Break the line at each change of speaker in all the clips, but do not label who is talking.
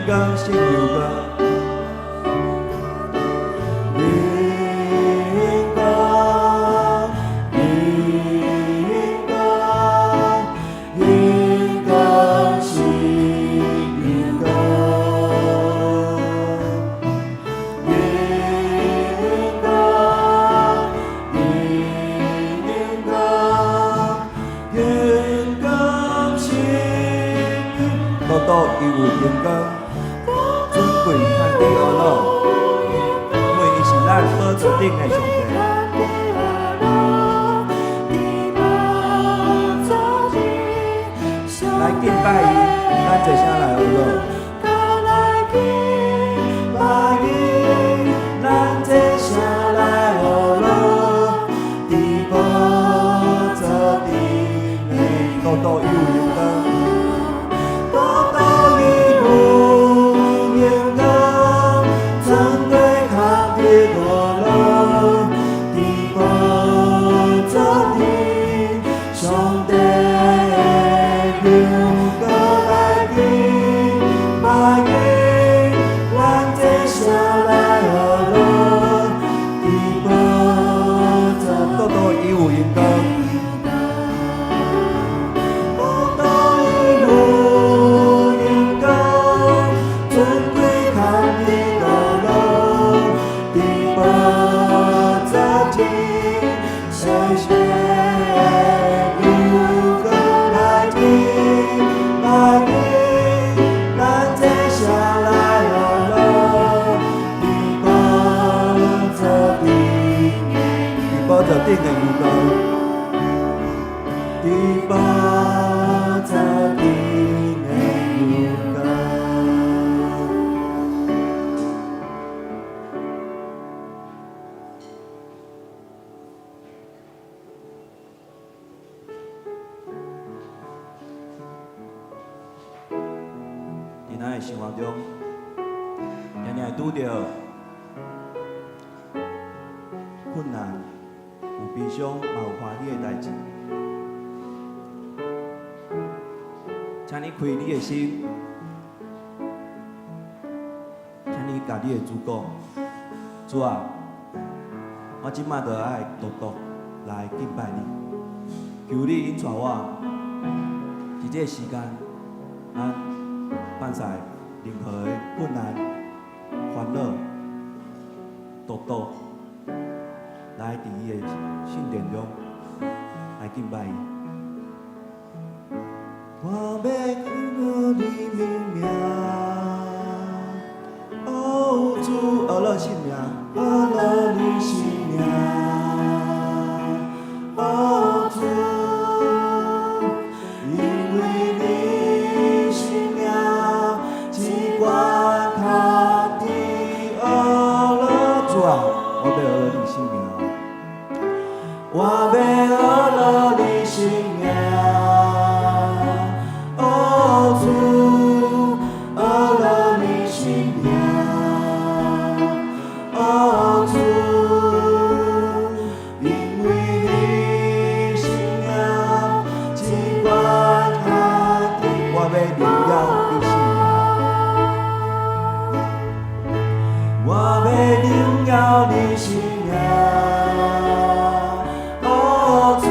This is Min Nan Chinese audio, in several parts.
光勝榮光。榮光，榮光，榮光勝榮光。榮光，榮光，榮光勝。獨獨伊有榮光，尊貴看佇呵咾，因為伊是咱寶座頂的上帝。來敬拜伊，咱齊聲來呵咾。拜伊，咱齊聲來呵咾，佇寶座頂的獨獨伊有榮光，獨獨伊有榮光，尊貴看佇呵咾，佇寶座頂，上帝榮光來敬拜伊，咱齊聲來呵咾，佇寶座，獨獨伊有榮光，獨獨伊有榮光，尊貴看佇呵咾，佇寶座頂，上帝榮光來敬拜伊，咱齊聲來呵咾，佇寶座頂，佇寶座頂的榮光，佇寶座頂的榮光。佇咱的生活中，定定會拄著困難，有悲傷，嘛有歡喜的代誌。請你開你的心，請你共你的主講，主啊，我這擺就愛獨獨來敬拜你，求你引帶我，佇這个時間，咱放下任何的困難、煩惱，獨獨來佇伊的聖殿中來敬拜伊。我欲學你的名，哦主，呵咾聖名，呵咾你聖名，哦主，因為你聖名至懸較天呵咾，主啊，我欲呵咾你聖名，我欲呵咾你聖名，哦主，呵咾你聖名，哦主，因為你聖名至懸較天，我欲榮耀你聖名，我欲榮耀你聖名，哦主，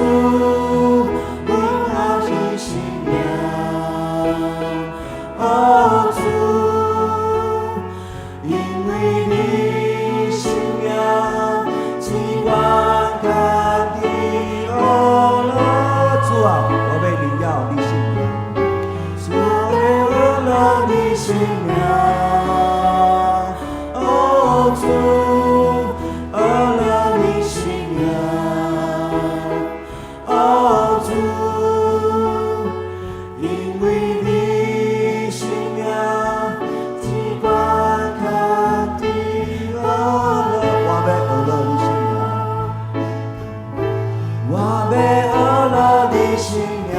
榮耀你聖名，哦主，因為你聖名至懸較天呵咾，主啊，我欲榮耀你聖名，主啊，我欲呵咾你聖名，哦主，呵咾你聖名，哦主，因為你聖名至懸較天呵咾，我欲呵咾你聖名，我欲呵咾你聖名，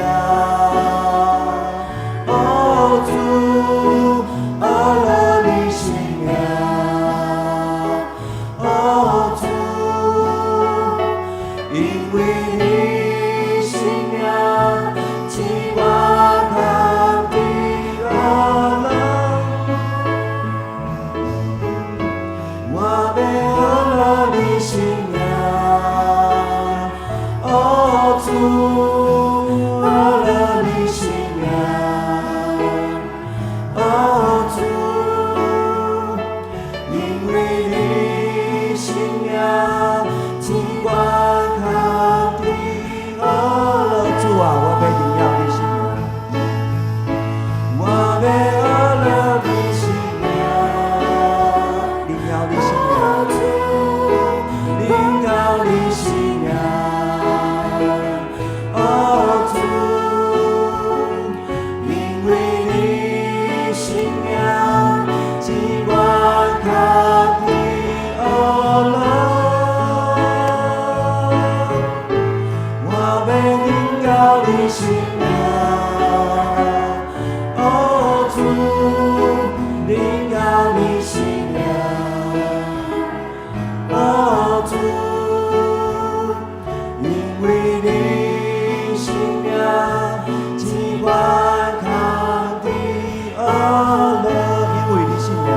哦主，呵咾你聖名，哦主，因為你聖名至懸較天呵咾。學樂你聖名，哦主，因為你聖名至懸較比呵樂。主啊，我欲榮耀你聖名，我欲學樂你聖名，榮耀你聖名，榮耀你聖名，哦主，因為你聖名至懸較比呵樂，我欲榮耀你聖名，哦主，榮耀你聖名，哦主，因為你聖名至懸較比呵樂，因為你聖名，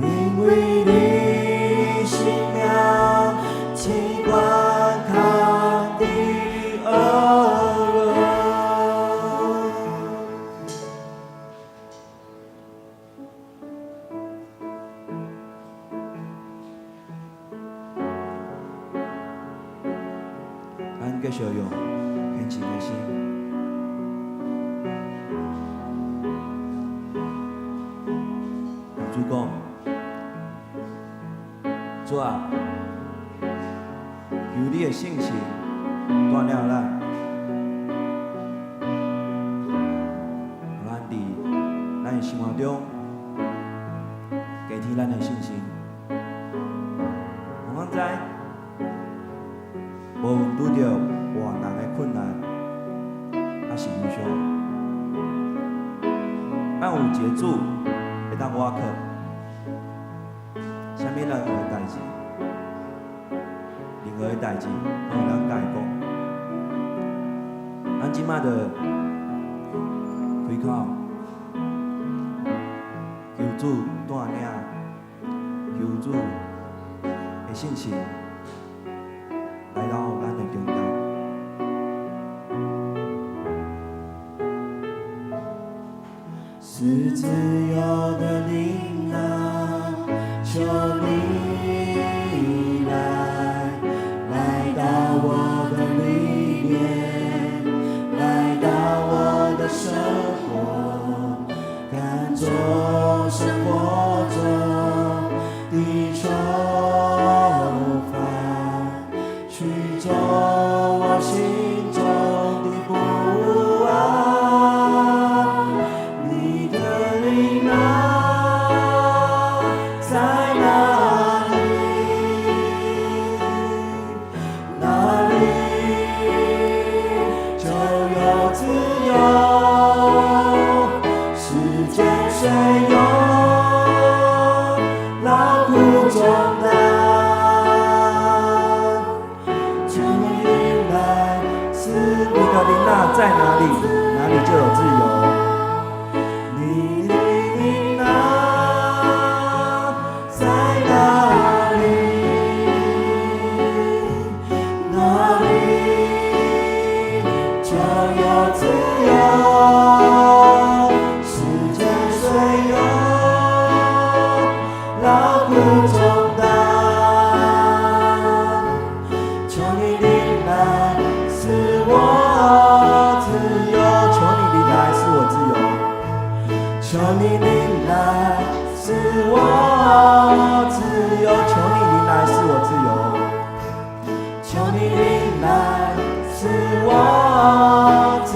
因為你聖名至懸較比呵樂。咱繼續用虔誠的心，共主講：主啊，求你的聖神帶領咱，予咱佇咱的生活中加添咱的信心。予咱知，無論拄著偌難的困難，抑是憂傷，咱有一个主會當倚靠，啥物任何代誌，任何的代誌，攏會當共伊講。咱這擺就開口，求主帶領，求主的聖神來到咱的中間。是自由的靈啊，求你來，來到我的裡面，來到我的生活，趕走生活中的愁煩，驅走我心中的不安。你的靈啊，在哪裡？哪裡就有自由。世間雖有勞苦重擔，求你靈來賜你的靈啊，在哪裡？哪裡就有自由。你的靈啊，在哪裡？哪裡就有自由。世間雖有勞苦重擔，求你靈來賜我自由。求你靈來賜我自由。求你靈來賜我自由。求你靈來賜我自由。求你靈來賜我自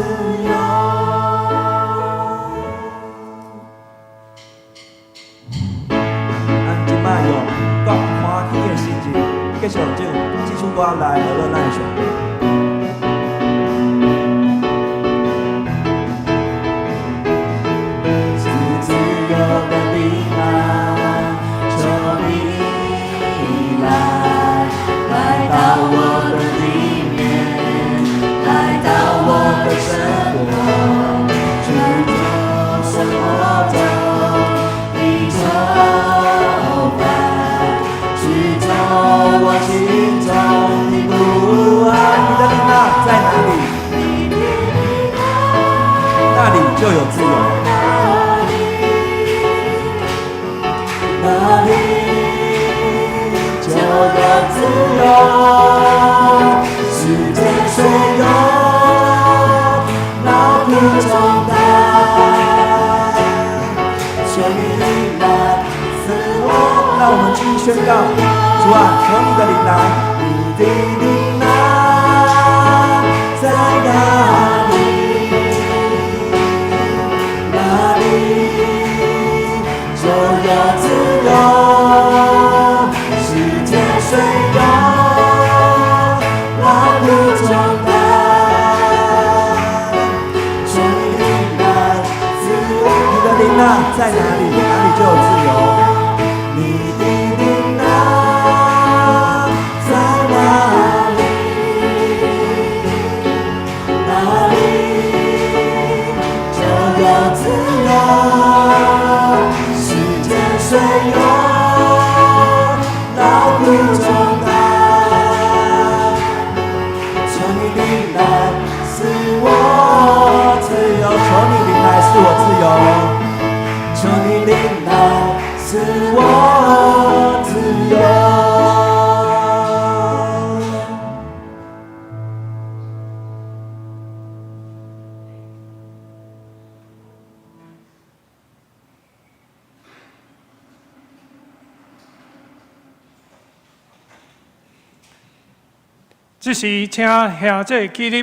由。咱這擺用足歡喜的心情，繼續唱這首歌來學樂咱的上帝。是自由的靈啊，求你來，來到我的裡面，來到我的生活，驅走生活中的愁煩，驅走我心中的靈啊，在哪裡？哪裡就有自由。世間雖有勞苦重擔，求你靈來賜我。你的靈啊，在哪裡？哪裡就有自由。你的靈啊，在哪裡？哪裡就有自由。世間雖有勞苦重擔，求你靈來賜我自由。求你靈來賜我自由。求你靈來賜我自由。
這時，請兄姐起立，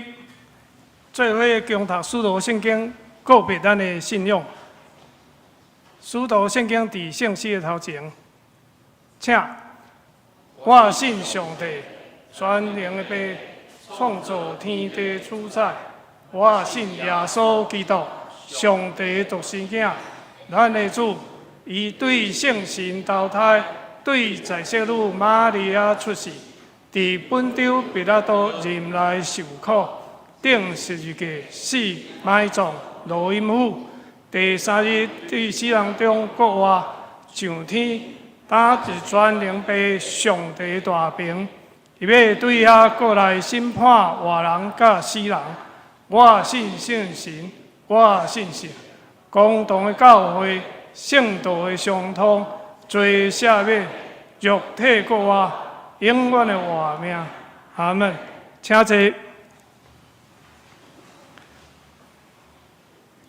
做伙恭讀使徒聖經，告別咱的信仰。使徒聖經佇聖詩的頭前，請。我信上帝，全能的父，創造天地主宰。我信耶穌基督，上帝獨生囝，咱的主。伊對聖神投胎，對在聖女瑪利亞出世，佇本丟彼拉多任內受苦，釘十字架死，埋葬，落陰府。第三日對死人中復活，上天，擔佇全能父上帝大爿，伊欲對遐閣來審判活人佮死人。我信聖神，我信聖公同的教會，聖道的相通，罪赦免，肉體復活，永遠的活命。阿門。請坐。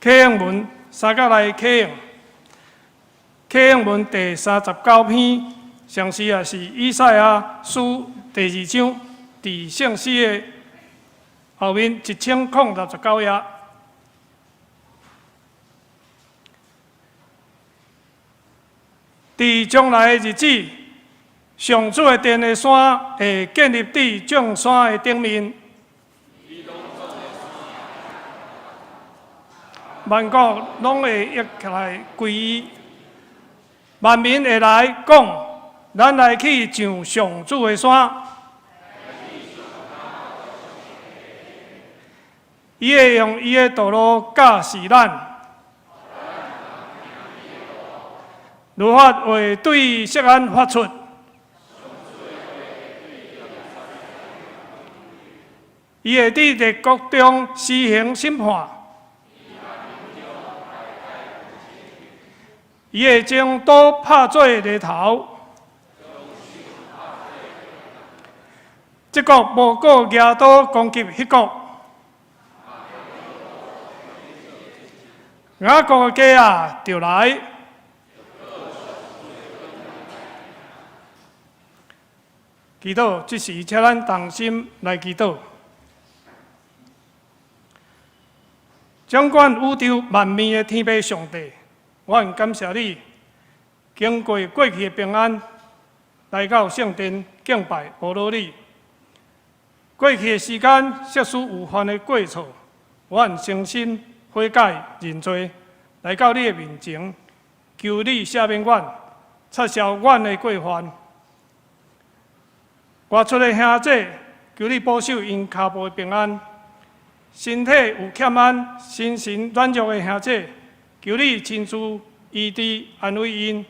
啟應文，三角來啟應。啟應文第39篇，同時也是以賽亞書第二章，佇聖詩的後面1069頁。佇將來的日子，上主的殿的山會建立佇眾山的頂面，萬國攏會一起來歸伊，萬民會來講：咱來去上上主的山。伊會用伊的道路教示咱。律法會對錫安發出，伊會佇列國中施行審判，伊會將刀拍做犁頭，這國無閣舉刀攻擊彼國，雅各的家啊，著來。祈禱，這時請咱同心來祈禱。掌管宇宙萬物的天父上帝，我很感謝你，經過過去的平安，來到聖殿敬拜阿羅你。過去的時間，即使有犯的過錯，我很誠心悔改認罪，來到你的面前，求你赦免阮，擦消阮的過犯。外出的兄弟，求你保守𪜶跤步的平安；身體有欠安、心神軟弱的兄弟，求你親自醫治安慰𪜶。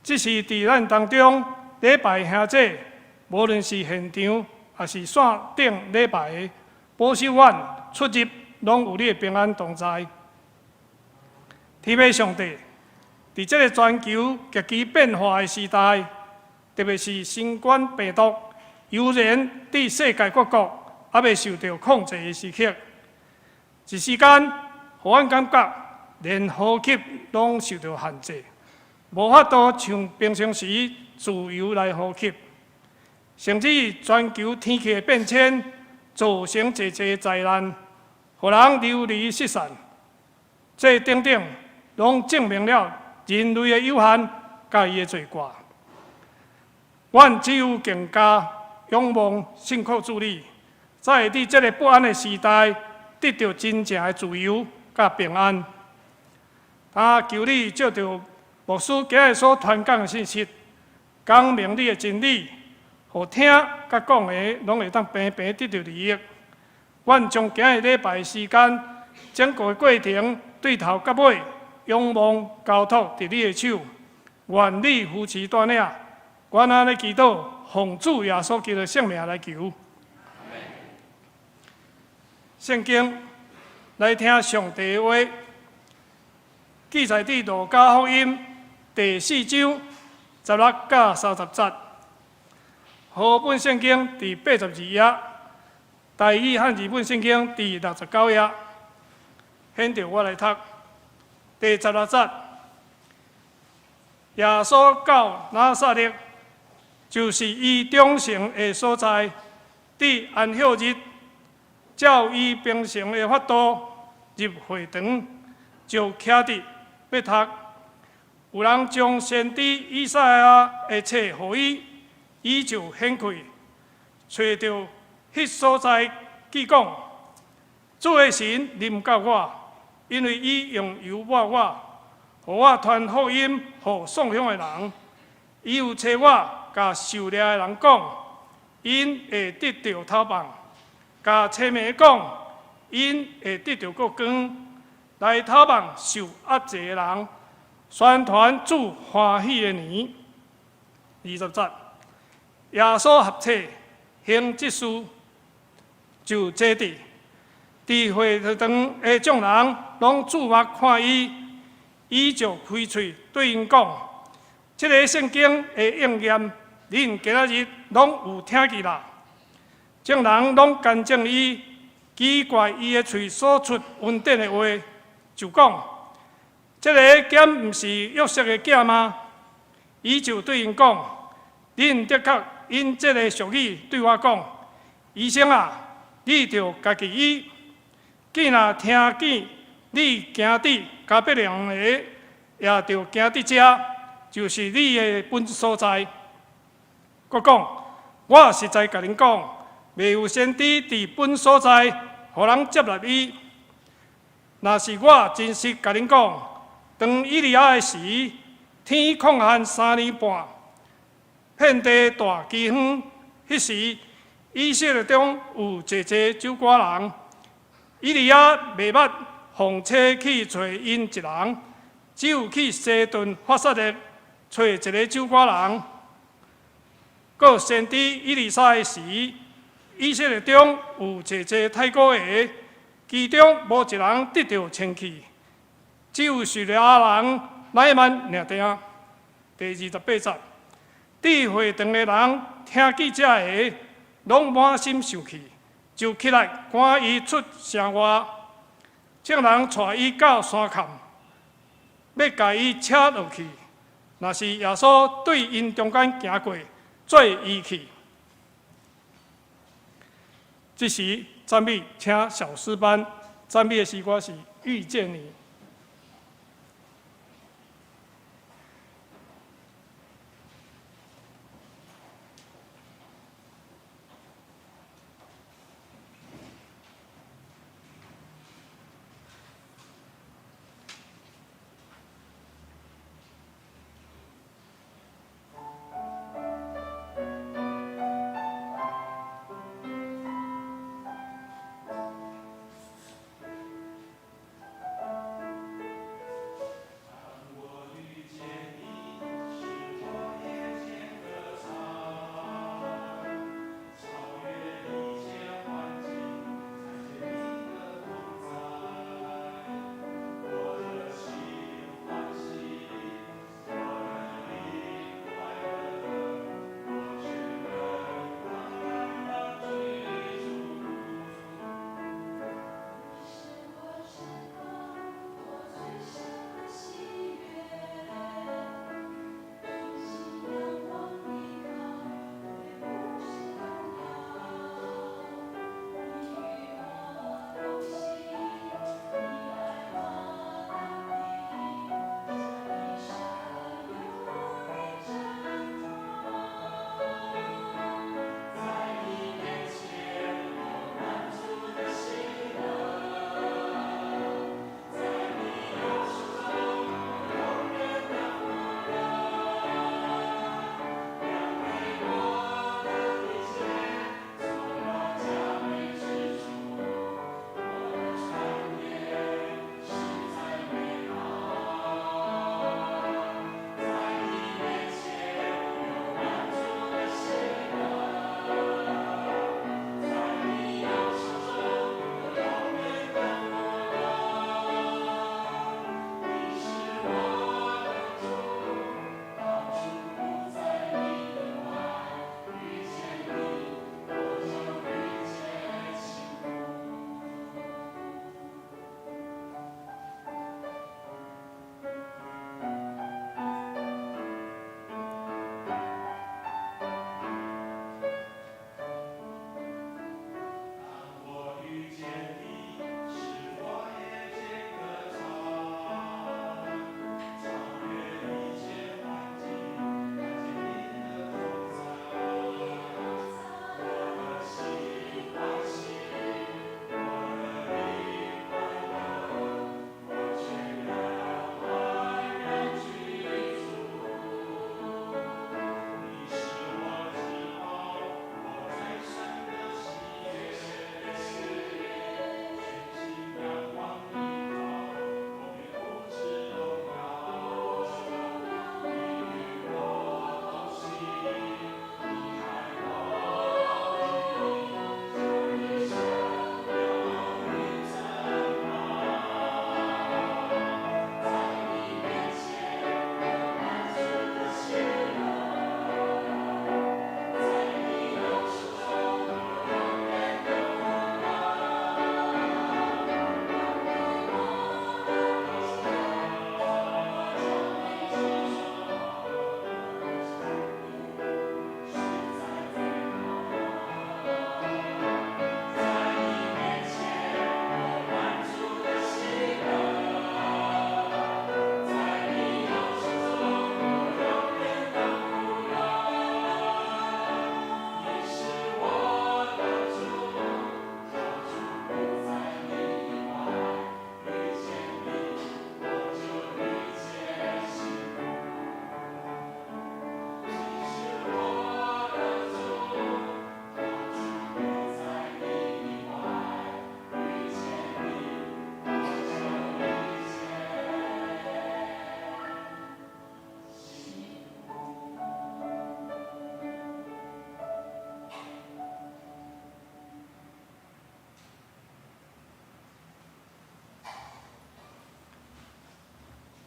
這是佇咱當中禮拜的兄弟，無論是現場抑是線頂禮拜的，保守阮出入攏有你的平安同在。天父上帝，佇這个全球極其變化的時代，特別是新冠病毒猶然佇世界各國猶未受著控制的時刻，一時間，予阮感覺連呼吸攏受著限制，無法度像平常時自由來呼吸。甚至全球天氣的變遷，造成濟濟災難，予人流離失散。這等等，攏證明了人類的有限，佮伊的罪過。阮只有更加仰望信靠主你，才會佇這个不安的時代，得著真正的自由佮平安。啊，求你借著牧師今日所傳講的信息，講明你的真理，予聽佮講的攏會當平平得著利益。阮將今日禮拜的時間，整個過程對頭到尾，仰望交託佇你的手，願你扶持帶領。阮按呢祈禱，奉主耶穌基督聖名來求。聖經來聽上帝的話，記載佇路加福音第四章16到30節。和本聖經佇82頁，台語漢字本聖經佇69頁。現著我來讀第十六節。耶穌到拿撒勒，就是伊長成的所在，佇安息日，照伊平常的法度入會堂，就徛佇欲讀。有人將先知以賽亞的冊予伊，伊就掀開，揣著彼所在記講：主的神臨到我，因為伊用油抹我，予我傳福音予喪鄉的人。伊又差我共受掠的人講，𪜶會得著釋放；共痴迷講，𪜶會得著復光；來釋放受壓制的人，宣傳主歡喜的年。20節，耶穌合冊行這事，就坐佇，佇會堂的眾人攏注目看伊，伊就開喙對𪜶講：這个聖經的應驗，恁今仔日攏有聽見啦。眾人攏監正伊，奇怪伊的喙所出恩典的話，就講：這个敢毋是約瑟的囝嗎？伊就對𪜶講：恁的確因這个俗語對我講：醫生啊，你著家己醫。既若聽見你行佇迦百農的，也著行佇遮，就是你的本所在。閣講，我實在共恁講，袂有先知佇本所在，予人接納伊。若是我真實共恁講，當以利亞的時，天曠旱3年半，遍地大饑荒，彼時以色列中有濟濟酒矸人，以利亞袂捌奉差去揣𪜶一人，只有去西頓法撒勒揣一个酒矸人。閣先知以利沙的時，以色列中有濟濟太古的，其中無一人得著清氣，只有敘利亞人乃縵爾爾。第28節，佇會堂的人聽見這个，攏滿心受氣，就起來趕伊出城外。眾人帶伊到山崁，欲共伊扯落去。若是耶穌對𪜶中間行過，載伊去。這時讚美，請小詩班讚美的詩歌是《遇見你》。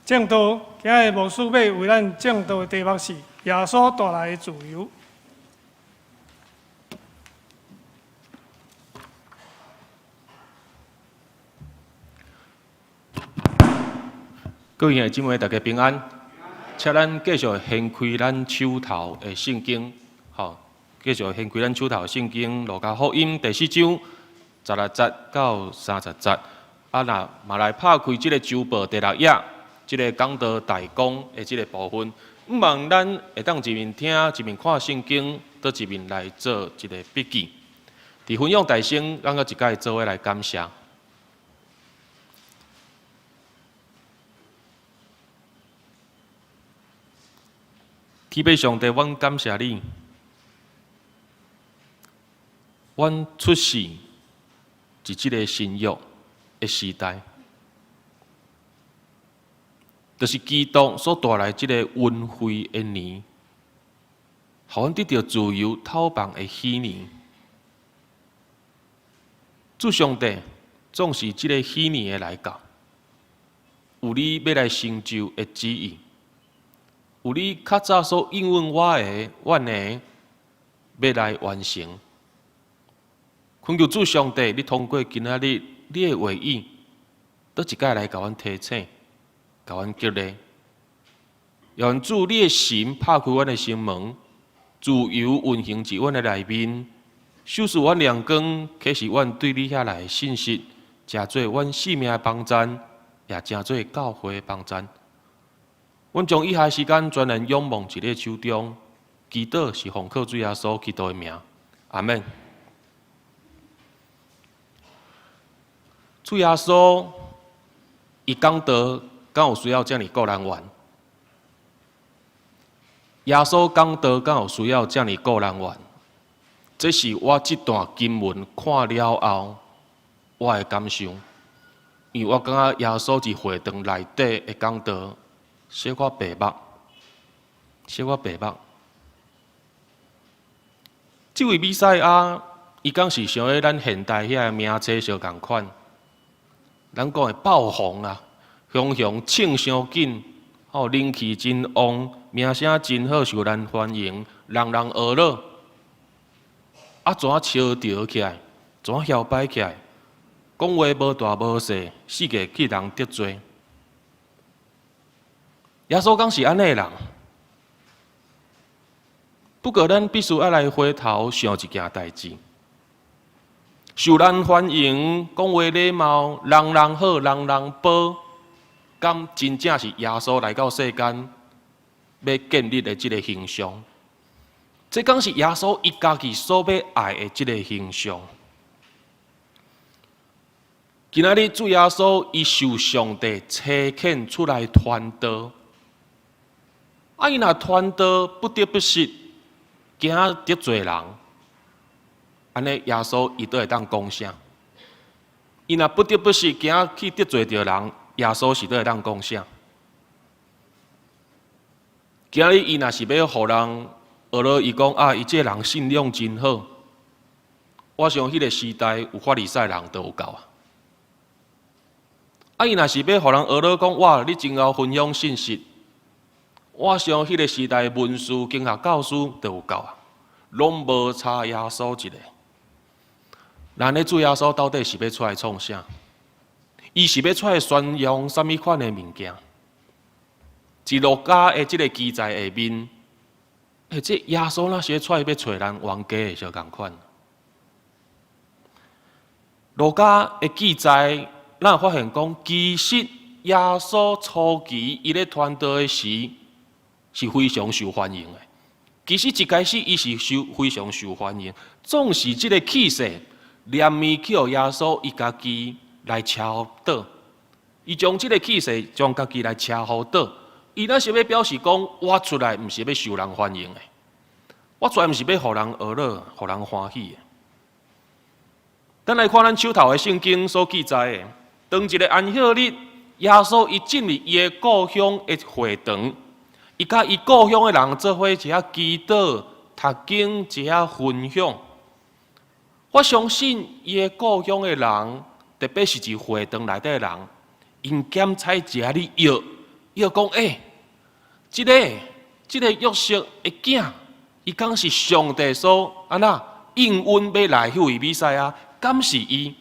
證道，今日牧師欲為咱證道的題目是耶穌帶來的自由。
各位兄弟姊妹，大家平安。請咱繼續掀開咱手頭的聖經，吼，繼續掀開咱手頭的聖經，路加福音第四章十六節到三十節。啊，若嘛來拍開這個週報第六頁，這个講道大綱的這个部分，向望咱會當一面聽一面看聖經，閣一面來做一个筆記。佇分享大聲，咱閣一擺做伙來感謝。天父上帝，阮感謝你。阮出世佇這个新約的時代，就是基督所帶來這个恩惠的年，予阮得著自由透放的喜年。主上帝，總是這个喜年的來到，有你欲來成就的旨意，有你較早所應允我的，阮的欲來完成。懇求主上帝，你通過今仔日你的話語，閣一擺來共阮提醒，共阮激勵。願主你的神拍開阮的心門，自由運行佇阮的內面，賞賜阮亮光，啟示阮對你遐來的信實，成做阮性命的幫贊，也成做教會的幫贊。阮將以下時間全然仰望佇你的手中，祈禱是奉靠主耶穌基督的名，阿們。主耶穌伊講道，敢有需要遮爾顧人緣？耶穌講道，敢有需要遮爾顧人緣？這是我這段經文看了後，我的感想。因為我感覺耶穌佇會堂內底的講道，小可白目，小可白目。這位彌賽亞，伊敢是像咱現代遐个名車相仝款？咱講的爆紅啊，雄雄衝傷緊，吼人氣真旺，名聲真好，受人歡迎，人人學咾。啊，怎潮著起來？怎搖擺起來？講話無大無細，四界去人得罪。耶穌敢是按呢的人？不過，咱必須愛來回頭想一件代誌。受人歡迎，講話禮貌，人人好，人人褒，敢真正是耶穌來到世間欲建立的這个形象？這敢是耶穌伊家己所欲愛的這个形象？今仔日主耶穌伊受上帝差遣出來傳道，啊，伊若傳道不得不實，驚得罪人。按呢，耶穌伊都會當講啥？伊若不得不實驚去得罪著人，耶穌是都會當講啥？今日伊若是欲予人學咾，伊講啊，伊這个人信仰真好。我想彼个時代有法利賽人都有夠啊。啊，伊若是欲予人學咾講，哇，你真𠢕分享信息。我想彼个時代文士、經學教師都有夠啊，攏無差耶穌一个。咱的主耶穌到底是欲出來創啥？伊是欲出來宣揚啥物款的物件？佇路加的這个記載下面，欸，這耶穌若是出來欲揣人冤家的相仝款。路加的記載，咱會發現講，其實耶穌初期伊咧傳道的時，是非常受歡迎的。其實一開始伊是受非常受歡迎，總是這个氣勢。連綿去予耶穌伊家己來車禍倒，伊將這个氣勢將家己來車禍倒，伊若是欲表示講，我出來毋是欲受人歡迎的，我出來毋是欲予人學咾，予人歡喜的。咱來看咱手頭的聖經所記載的，當一个安息日，耶穌伊進入伊的故鄉的會堂，伊佮伊故鄉的人做伙佇遐祈禱、讀經、佇遐分享。我相信伊的故鄉的人，特別是佇會堂內底的人，𪜶檢採一下哩藥，伊就講：欸，這個約瑟的囝，伊敢是上帝所按怎應允欲來彼位彌賽亞，敢是伊？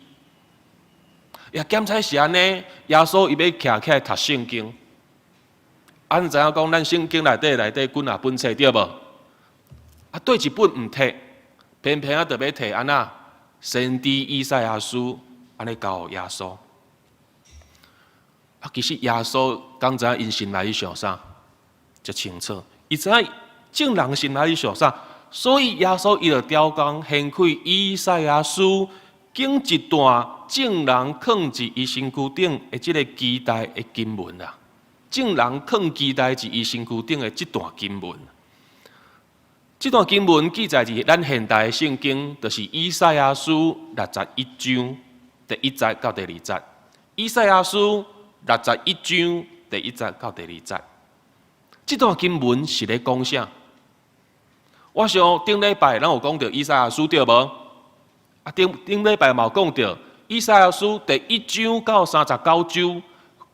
也檢采是按呢，耶穌伊欲徛起來讀聖經。啊，咱知影講，咱聖經內底幾若本冊對無？啊，佗一本毋提，偏偏啊，就欲提按怎先知以賽亞書，按呢交予耶穌。啊，其實耶穌敢知影𪜶心內想啥？足清楚，伊知影眾人心內想啥，所以耶穌伊就刁工掀開以賽亞書，揀一段眾人囥佇伊身軀頂的這個期待的經文啦。眾人囥期待佇伊身軀頂的這段經文，這段經文記載佇咱現代的聖經，就是以賽亞書六十一章第一節到第二節。以賽亞書六十一章第一節到第二節，這段經文是咧講啥？我想頂禮拜咱有講著以賽亞書對無？啊，頂頂禮拜嘛有講著以賽亞書第一章到三十九章，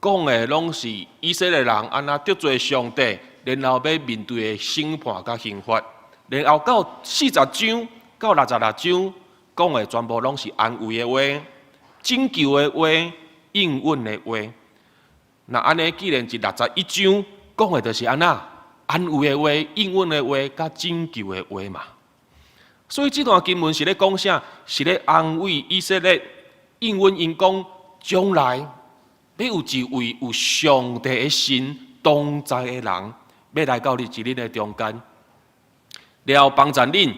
講的攏是以色列人按怎得罪上帝，然後欲面對的審判佮刑罰。然後到四十章到六十六章，講的全部攏是安慰的話、拯救的話、應允的話。若按呢，既然是六十一章講的，就是按怎安慰的話、應允的話、佮拯救的話嘛。所以這段經文是咧講啥？是咧安慰以色列，應允𪜶講將來欲有一位有上帝的神同在的人，欲來到你這恁的中間，然後幫助恁，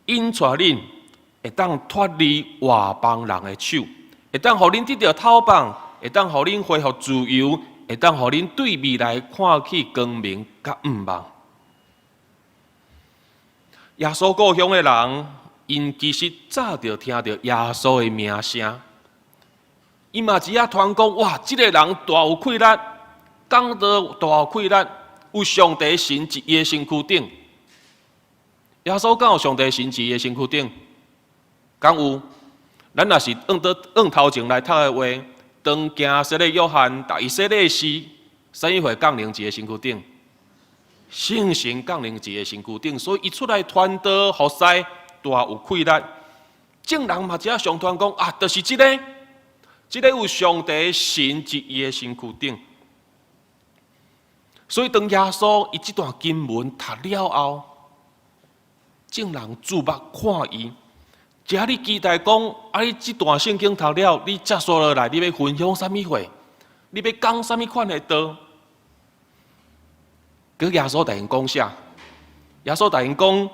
引帶恁會當脫離外邦人的手，會當予恁得著透放，會當予恁恢復自由，會當予恁對未來看起光明佮向望。耶穌故鄉的人，𪜶其實早就聽著耶穌的名聲，𪜶嘛只愛傳講，哇！這個人大有氣力，講道大有氣力，有上帝神佇伊的身軀頂。耶穌敢有上帝神佇伊的身軀頂？敢有？咱若是按倒按頭前來讀的話，當行洗禮約翰，逐伊洗禮時，啥物貨降臨佇伊的身軀頂？聖神降臨佇伊的身軀頂，所以伊出來傳道服侍，大有氣力。眾人嘛只相傳講啊，就是這個，這個有上帝神佇伊的身軀頂。所以當耶穌伊這段經文讀了後，眾人注目看伊，這你期待講，啊，你這段聖經讀了，你接紲落來，你欲分享啥物貨？你欲講啥物款的道？閣耶穌共𪜶講啥？耶穌共𪜶講，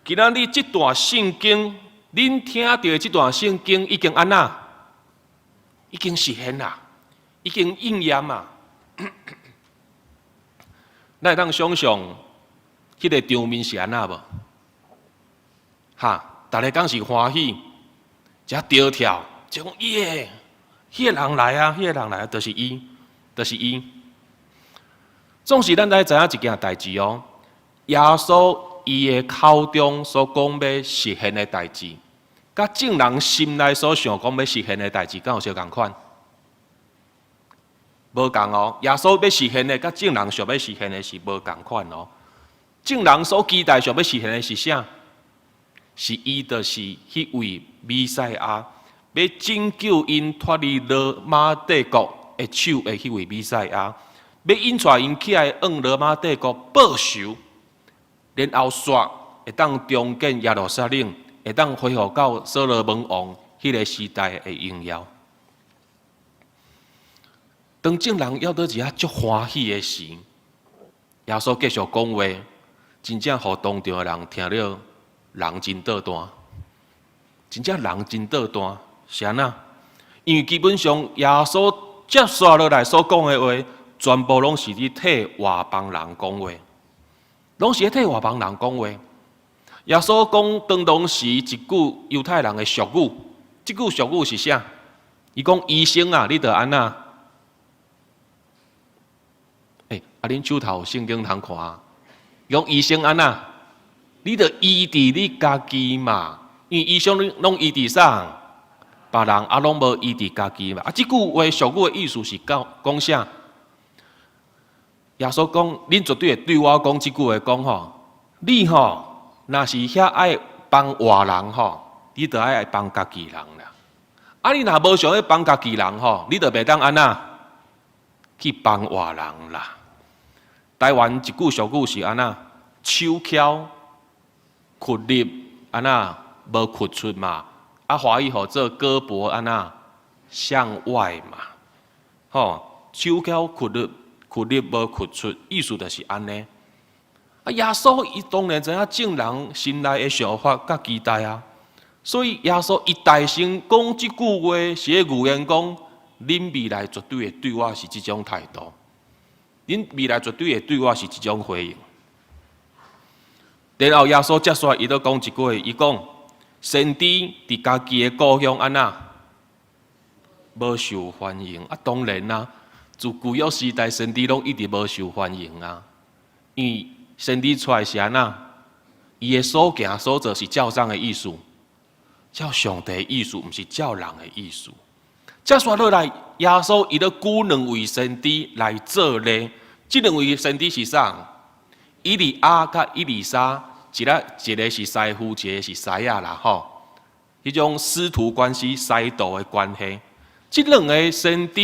今仔日這段聖經，恁聽著的這段聖經已經按怎？已經實現啦，已經應驗啊！咱會當想像，彼個場面是按怎無？哈，逐家敢是歡喜，遮著跳，就講耶，彼個人來啊，彼個人來啊，就是伊，就是伊。總是咱來知影一件代誌哦，耶穌伊的口中所講欲實現的代誌，佮眾人心內所想講欲實現的代誌，敢有相仝款？無仝哦。耶穌欲實現的，佮眾人想欲實現的是無仝款哦。眾人所期待想欲實現的是啥？是伊就是彼位彌賽亞，欲拯救𪜶脫離羅馬帝國的手的彼位彌賽亞，欲引帶𪜶起來向羅馬帝國報仇，然後煞會當重建耶路撒冷，會當恢復到所羅門王彼個時代的榮耀。當眾人猶閣佇遐足歡喜的時，耶穌繼續講話，真正予當場的人聽了，人真倒彈，真正人真倒彈，是按怎？因為基本上耶穌接紲落來所講的話，全部攏是佇替外邦人講話，攏是佇替外邦人講話。耶穌講當當時一句猶太人的俗語，這句俗語是啥？伊講醫生啊，你著按怎？欸，啊，恁手頭有聖經通看啊？伊講醫生按怎？你著醫治你家己嘛，因為醫生攏醫治啥？別人啊，攏無醫治家己嘛。啊，這句話俗語的意思是講講啥？耶穌講，恁絕對會對我講這句話，講吼，你吼若是遐愛幫外人吼，你就愛幫家己人啦。啊，你若無想欲幫家己人吼，你就袂當按怎去幫外人啦。台灣一句俗語是按怎？手翹屈入按怎無屈出嘛？啊，華語號做胳膊按怎向外嘛？吼，手翹屈入屈入無屈出，意思就是按呢。啊，耶穌伊當然知影眾人心內的想法佮期待啊，所以耶穌伊大聲講這句話，是咧預言講，恁未來絕對會對我是這種態度，恁未來絕對會對我是這種回應。然後耶穌接續伊閣講一句話，伊講先知佇家己的故鄉按怎無受歡迎啊？當然啦，自舊約時代先知攏一直無受歡迎啊，因為先知出來是按怎？伊的所行所做是照啥的意思？照上帝的意思，毋是照人的意思。接續落來，耶穌伊咧舉兩位先知來做例，這兩位先知是啥？以利亞佮以利沙，一個是師傅，一個是師仔啦，吼。彼種師徒關係、師徒的關係，這兩个先知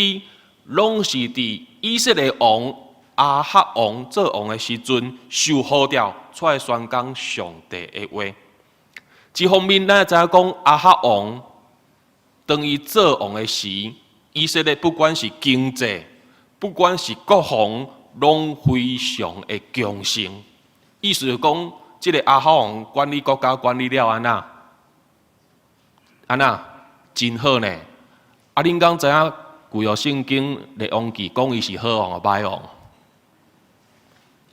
攏是佇以色列王亞哈王做王的時陣，受呼召出來宣講上帝的話。一方面，咱知影講亞哈王當伊做王的時，以色列不管是經濟，不管是國防，攏非常的強盛。意思是講，這個亞哈王管理國家管理了按怎？按怎？真好呢！啊，恁敢知影舊約聖經列王紀講伊是好王抑歹王？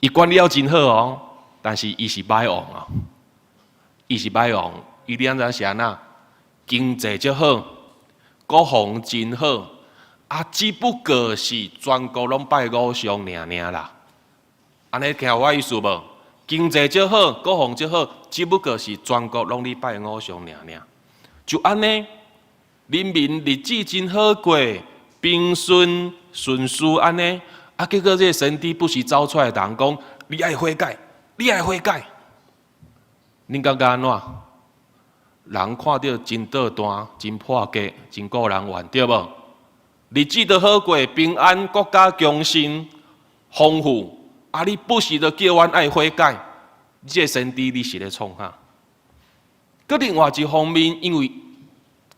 伊管理了真好哦，但是伊是歹王啊！伊是歹王，伊你按怎是按怎？經濟足好，國防真好，啊，只不過是全國攏拜偶像爾爾啦。按呢聽有我意思無？經濟足好，國防足好，只不過是全國攏咧拜偶像爾爾。就按呢，人民日子真好過，平順順遂按呢。啊，結果這个先知不時走出來，人講：你愛悔改，你愛悔改。恁感覺按怎？人看著真倒彈，真破格，真顧人怨，對無？日子都好過，平安，國家強盛，豐富。啊！你不時都叫阮愛悔改，你這个先知你是咧創啥？閣另外一方面，因為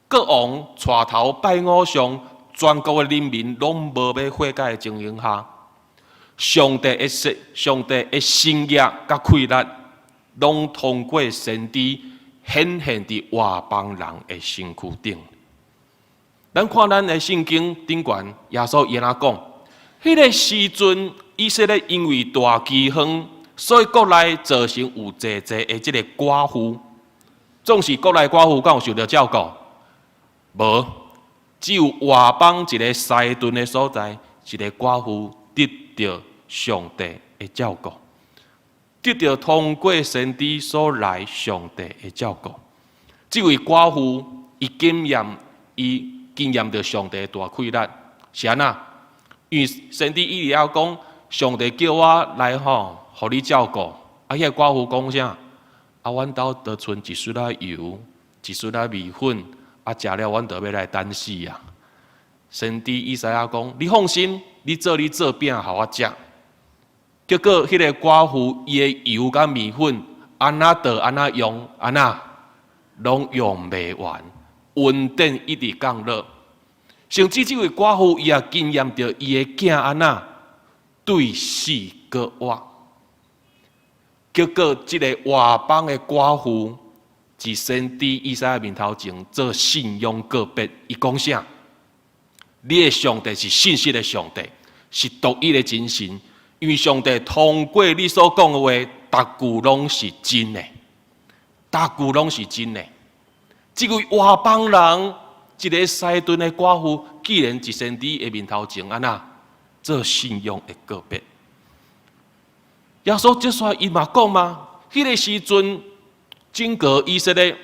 國王帶頭拜偶像，全國的人民攏無欲悔改的情形下，上帝的神業佮氣力，攏通過先知顯現佇外邦人的身軀頂。咱看咱的聖經頂懸，耶穌伊按怎講？彼个時陣，以色列因為大饑荒，所以國內造成有濟濟的這个寡婦。總是國內寡婦敢有受著照顧？無，只有外邦一个西頓的所在，一个寡婦得著上帝的照顧，得著通過先知所來上帝的照顧。這位寡婦，伊經驗著上帝的大氣力，是按怎？因為先知以利亞講，上帝叫我來吼，予你照顧。啊，彼个寡婦講啥？啊，阮兜就賰一絲仔油，一絲仔麵粉，啊，食了阮就欲來等死啊！先知以賽亞講：你放心，你做你做餅予我食。結果，彼个寡婦伊的油佮麵粉，按怎倒按怎用，按怎攏用袂完，恩典一直降落。甚至這位寡婦，伊也經驗著伊的囝按怎對死閣活。結果，這个外邦的寡婦，佇先知以賽亞面頭前做信仰告別，伊講啥？你的上帝是信實的上帝，是獨一的真神。因為上帝通過你所講的話，逐句攏是真的，逐句攏是真的。這位外邦人，這个西頓的寡婦，竟然佇先知的面頭前按怎做信仰的告別？耶穌這煞伊嘛講嘛，彼个時陣，整個以色列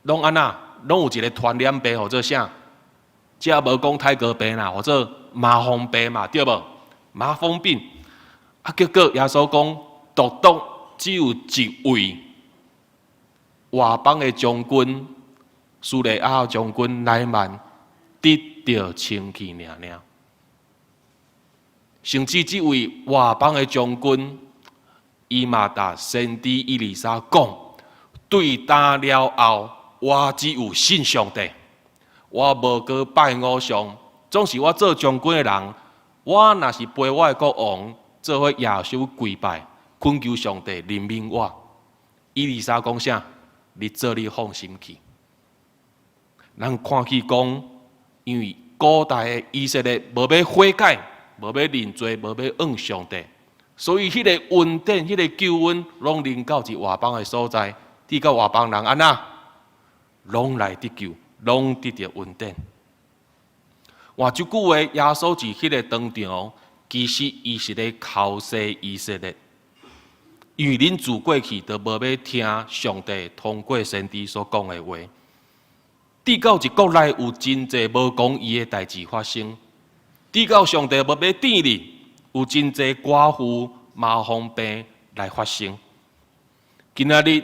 攏按怎，攏有一个傳染病，號做啥？這無講泰國病啦，號做麻風病嘛，對無？麻風病。啊，結果耶穌講，獨獨只有一位外邦的將軍，敘利亞將軍乃縵得著清氣爾爾。甚至這位外邦的將軍，伊嘛共先知以利沙講，對今了後，我只有信上帝，我無閣拜偶像。總是我做將軍的人，我若是陪我的國王做伙攑手跪拜，懇求上帝憐憫我。以利沙講啥？你做你放心去。咱看見講，因為古代的以色列無欲悔改，無欲認罪，無欲向上帝，所以彼个恩典、彼个救恩，攏臨到一外邦的所在，直到外邦人按怎，攏來得救，攏得著恩典。換一句話，耶穌佇彼个當場，其實伊是咧剾洗以色列，因為恁自過去都無欲聽上帝通過先知所講的話，直到一國內有真濟無公義的代誌發生，直到上帝無欲典你，有真濟寡婦麻風病來發生。今仔日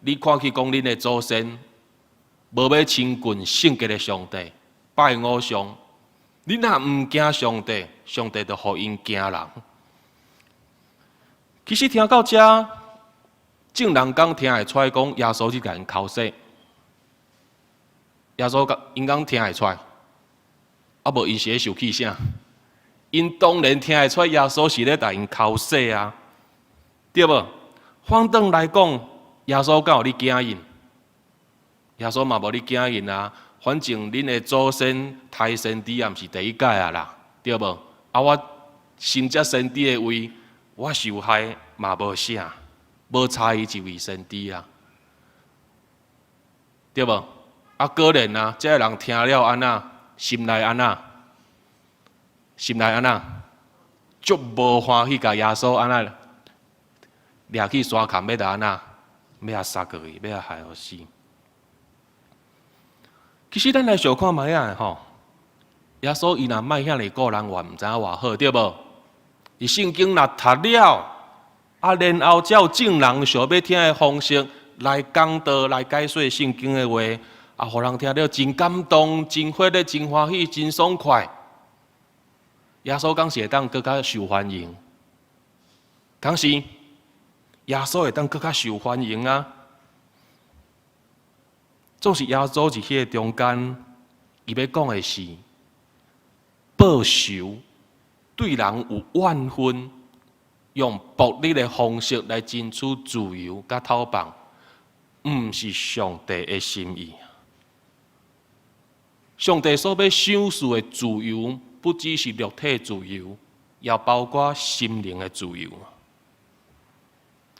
你看去講恁的祖先無欲親近聖潔的上帝，拜偶像。你若毋驚上帝，上帝就予𪜶驚人。其實聽到遮，眾人敢聽會出來講耶穌是共𪜶剾洗？耶穌𪜶敢聽會出來？啊無𪜶是咧受氣啥？𪜶當然聽會出來耶穌是咧共𪜶剾洗啊，對無？反轉來講，耶穌敢有咧驚𪜶？耶穌嘛無咧驚𪜶啊。反正恁的祖先刣先知也毋是第一屆啊啦，對無？啊，我承接先知的位，我受害嘛無啥，無差伊一位先知啊，對無？啊，果然啊，這个人聽了按怎，心內按怎，心內按怎，足無歡喜，共耶穌按怎，掠去山崁欲共按怎，欲共殺過去，欲共害予死。其實咱來想看覓仔吼，耶穌伊若莫遐爾顧人怨，毋知影偌好，對無？伊聖經若讀了，啊，然後才有眾人想欲聽的方式來講道、來解說聖經的話，啊，予人聽了真感動、真快樂、真歡喜、真爽快。耶穌敢是會當閣較受歡迎？敢是？耶穌會當閣較受歡迎啊？總是耶穌佇彼个中間，伊欲講的是報仇，對人有怨恨，用暴力的方式來爭取自由佮討放，毋是上帝的心意。上帝所欲賞賜的自由，不只是肉體自由，也包括心靈的自由。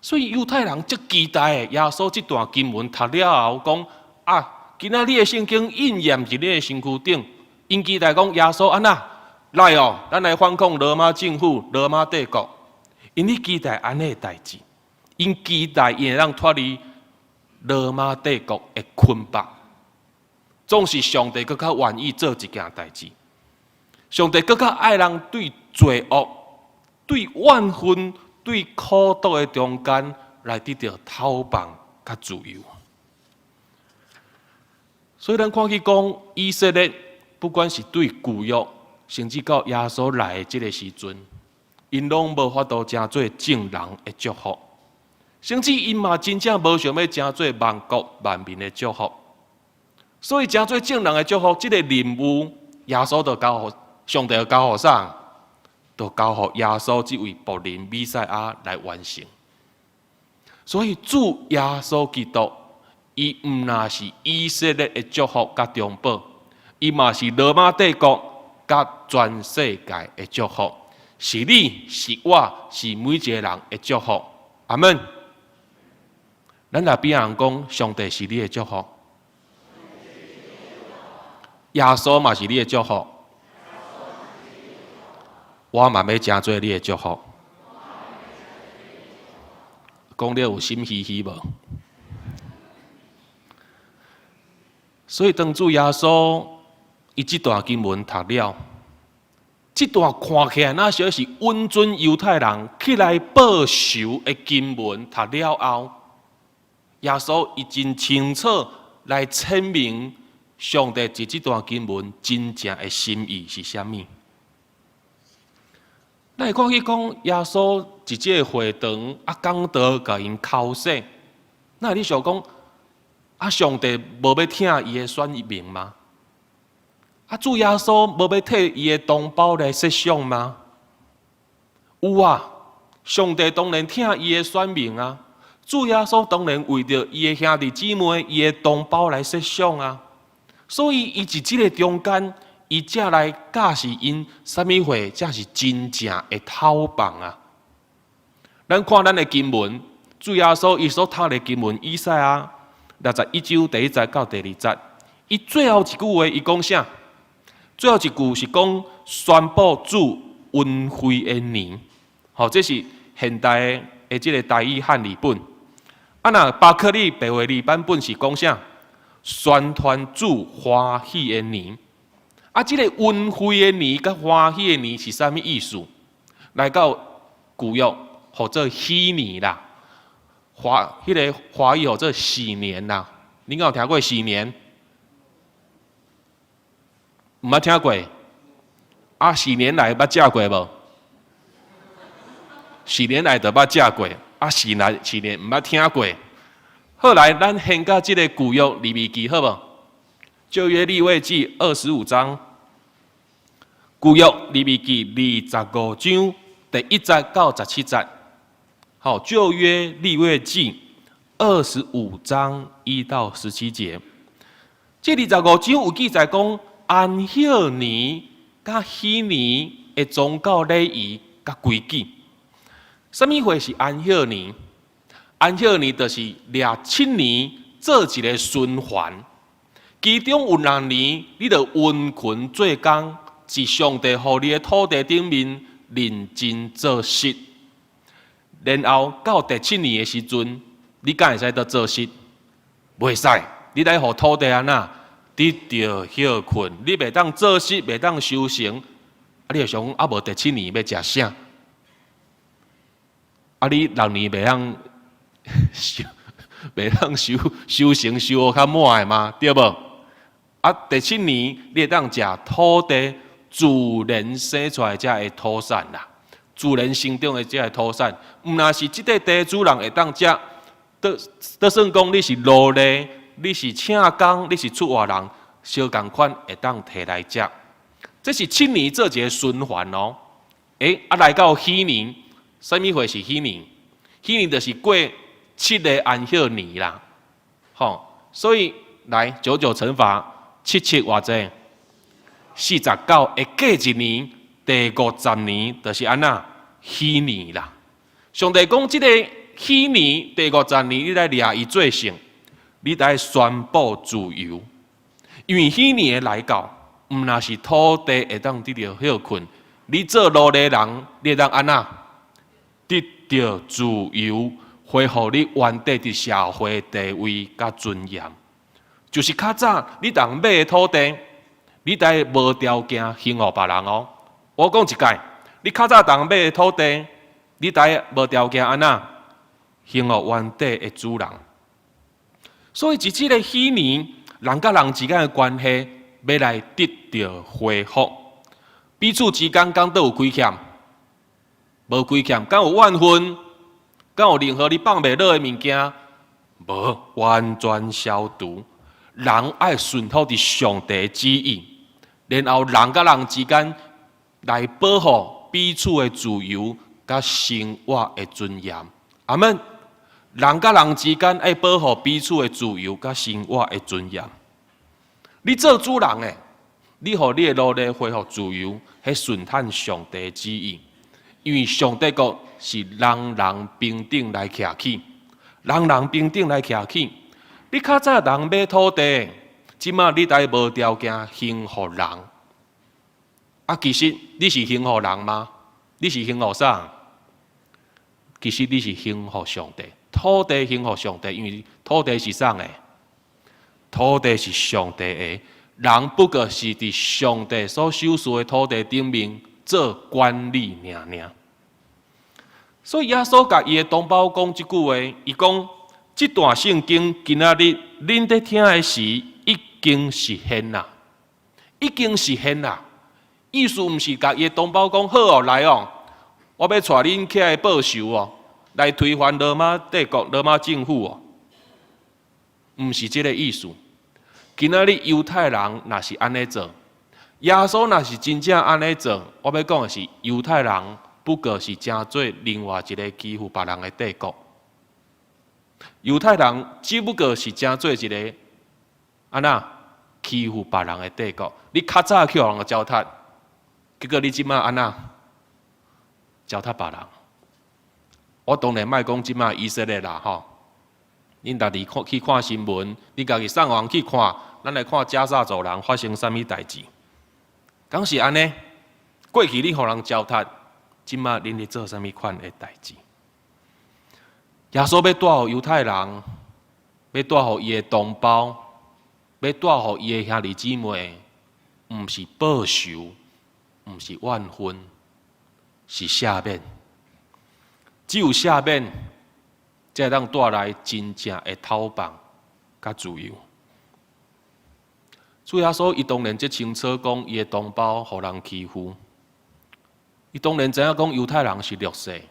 所以猶太人足期待耶穌這段經文讀了後，講啊，今仔日的聖經應驗佇你的身軀頂，𪜶期待講耶穌按怎來哦，咱來反抗羅馬政府、羅馬帝國。𪜶咧期待按呢的代誌，𪜶期待𪜶會當脫離羅馬帝國的捆綁。總是上帝閣較願意做一件代誌，上帝閣較愛人對罪惡、對怨恨、對苦毒的中間來得著討放佮自由。所以咱看見講以色列，不管是對舊約，甚至到耶穌來的這个時陣，𪜶攏無法度成做眾人的祝福，甚至𪜶嘛真正無想欲成做萬國萬民的祝福。所以成做眾人的祝福，這个任務，耶穌就交予上帝，就交予啥？就交予耶穌這位僕人彌賽亞來完成。所以主耶穌基督，伊毋但是以色列的祝福佮中保，伊嘛是羅馬帝國佮全世界的祝福，是你是我是每一个人的祝福。阿門。咱來邊人講，上帝是你的祝福，耶穌嘛是你的祝福，我嘛欲成做你的祝福。講了有心虛虛無？所以當主耶穌伊這段經文讀了，這段看起來若像是允准猶太人起來報仇的經文，讀了後，耶穌伊真清楚來闡明上帝佇這段經文真正的心意是啥物。咱會看見講耶穌佇這個會堂啊講道，共𪜶剾洗，那你想講啊，上帝無欲疼伊的選民嗎？啊，主耶穌無欲替伊的同胞來設想嗎？有啊，上帝當然疼伊的選民啊，主耶穌當然為著伊的兄弟姊妹、伊的同胞來設想啊。所以，伊佇這个中間，伊才來教示𪜶啥物貨才是真正的討放啊。咱看咱的經文，主耶穌伊所讀的經文，以賽亞61章第一節到第二節，伊最後一句話，伊講啥？最後一句是講宣布主恩惠的年，吼，這是現代的這个台語漢譯本。啊，若巴克利白話字版本是講啥？宣傳主歡喜的年。啊，這个恩惠的年佮歡喜的年是啥物意思？來到舊約，號做禧年啦，華彼个華語號做禧年啦。你敢有聽過禧年？毋捌聽過？啊，禧年來捌食過無？禧年來就捌食過，啊，禧來禧年毋捌聽過。好來，咱掀到這个舊約利未記好無？舊約利未記二十五章，舊約利未記二十五章第一節到十七節。好，舊約利未記二十五章1到17節，這二十五章有記載講安息年佮禧年的宗教禮儀佮規矩。啥物貨是安息年？安息年就是掠七年做一个循環，其中有六年你著殷勤做工，佇上帝予你的土地頂面認真做實。然後到第七年的時陣，你敢會使閣做實？袂使，你來予土地按怎得著歇睏，你袂當做實，袂當收成。啊，你會想講啊，無第七年欲食啥？啊，你六年袂當收，袂當收收成收予較滿的嗎？對無？啊，第七年你會當食土地自然生出來這个土產啦，自然生長的這个土產，毋若是這塊地主人會當食，就算講你是奴隸，你是請工，你是出外人，相仝款會當提來食。這是七年做一个循環哦。欸，啊來到禧年，啥物貨是禧年？禧年就是過七个安息年啦。吼，所以來九九乘法，七七偌濟？49，會過一年，第五十年就是按怎禧年啦。上帝講，這个禧年第五十年，你來掠伊做聖，你來宣布自由。因為禧年的來到，毋若是土地會當得著歇睏，你做奴隸人，你會當按怎得著自由，恢復你原底佇社會地位佮尊嚴。就是較早你通買的土地，你得無條件還予別人哦。我講一擺，你較早通買的土地，你得無條件按怎還予原底的主人。所以，佇這个禧年，人佮人之間的關係欲來得著恢復，彼此之間敢閣有虧欠？無虧欠，敢有怨恨？敢有任何你放袂落的物件？無，完全消除。人愛順服佇上帝旨意，然後人佮人之間來保護彼此的自由佮生活的尊嚴。阿們，人佮人之間愛保護彼此的自由佮生活的尊嚴。你做主人的，你予你的奴隸恢復自由，彼順趁上帝旨意，因為上帝國是人人平等來徛起，人人平等來徛起。你較早人買土地，這馬你得無條件還予人。啊，其實你是還予人嗎？你是還予啥？其實你是還予上帝，土地還予上帝，因為土地是啥的？土地是上帝的，人不過是佇上帝所賞賜的土地頂面做管理爾爾。所以耶穌共伊的同胞講這句話，伊講這段聖經今仔日恁佇聽的時，已經實現啦，已經實現啦。意思毋是共伊的同胞講好哦，來哦，我欲帶恁起來報仇哦，來推翻羅馬帝國、羅馬政府哦，毋是這个意思。今仔日猶太人若是按呢做，耶穌若是真正按呢做，我欲講的是猶太人不過是成做另外一个欺負別人的帝國。猶太人只不過是成做一个按怎欺負別人的帝國。你較早去予人糟蹋，結果你這馬按怎糟蹋別人？我當然莫講這馬以色列啦吼，恁家己看去看新聞，你家己上網去看，咱來看加薩走廊發生啥物代誌？敢是按呢？過去你予人糟蹋，這馬恁咧做啥物款的代誌？耶穌欲帶予猶太人，欲帶予伊的同胞，欲帶予伊的兄弟姊妹，毋是報仇，毋是怨恨，是赦免。只有赦免，才會當帶來真正的透放佮自由。主耶穌伊當然足清楚講，伊的同胞予人欺負，伊當然知影講猶太人是弱勢，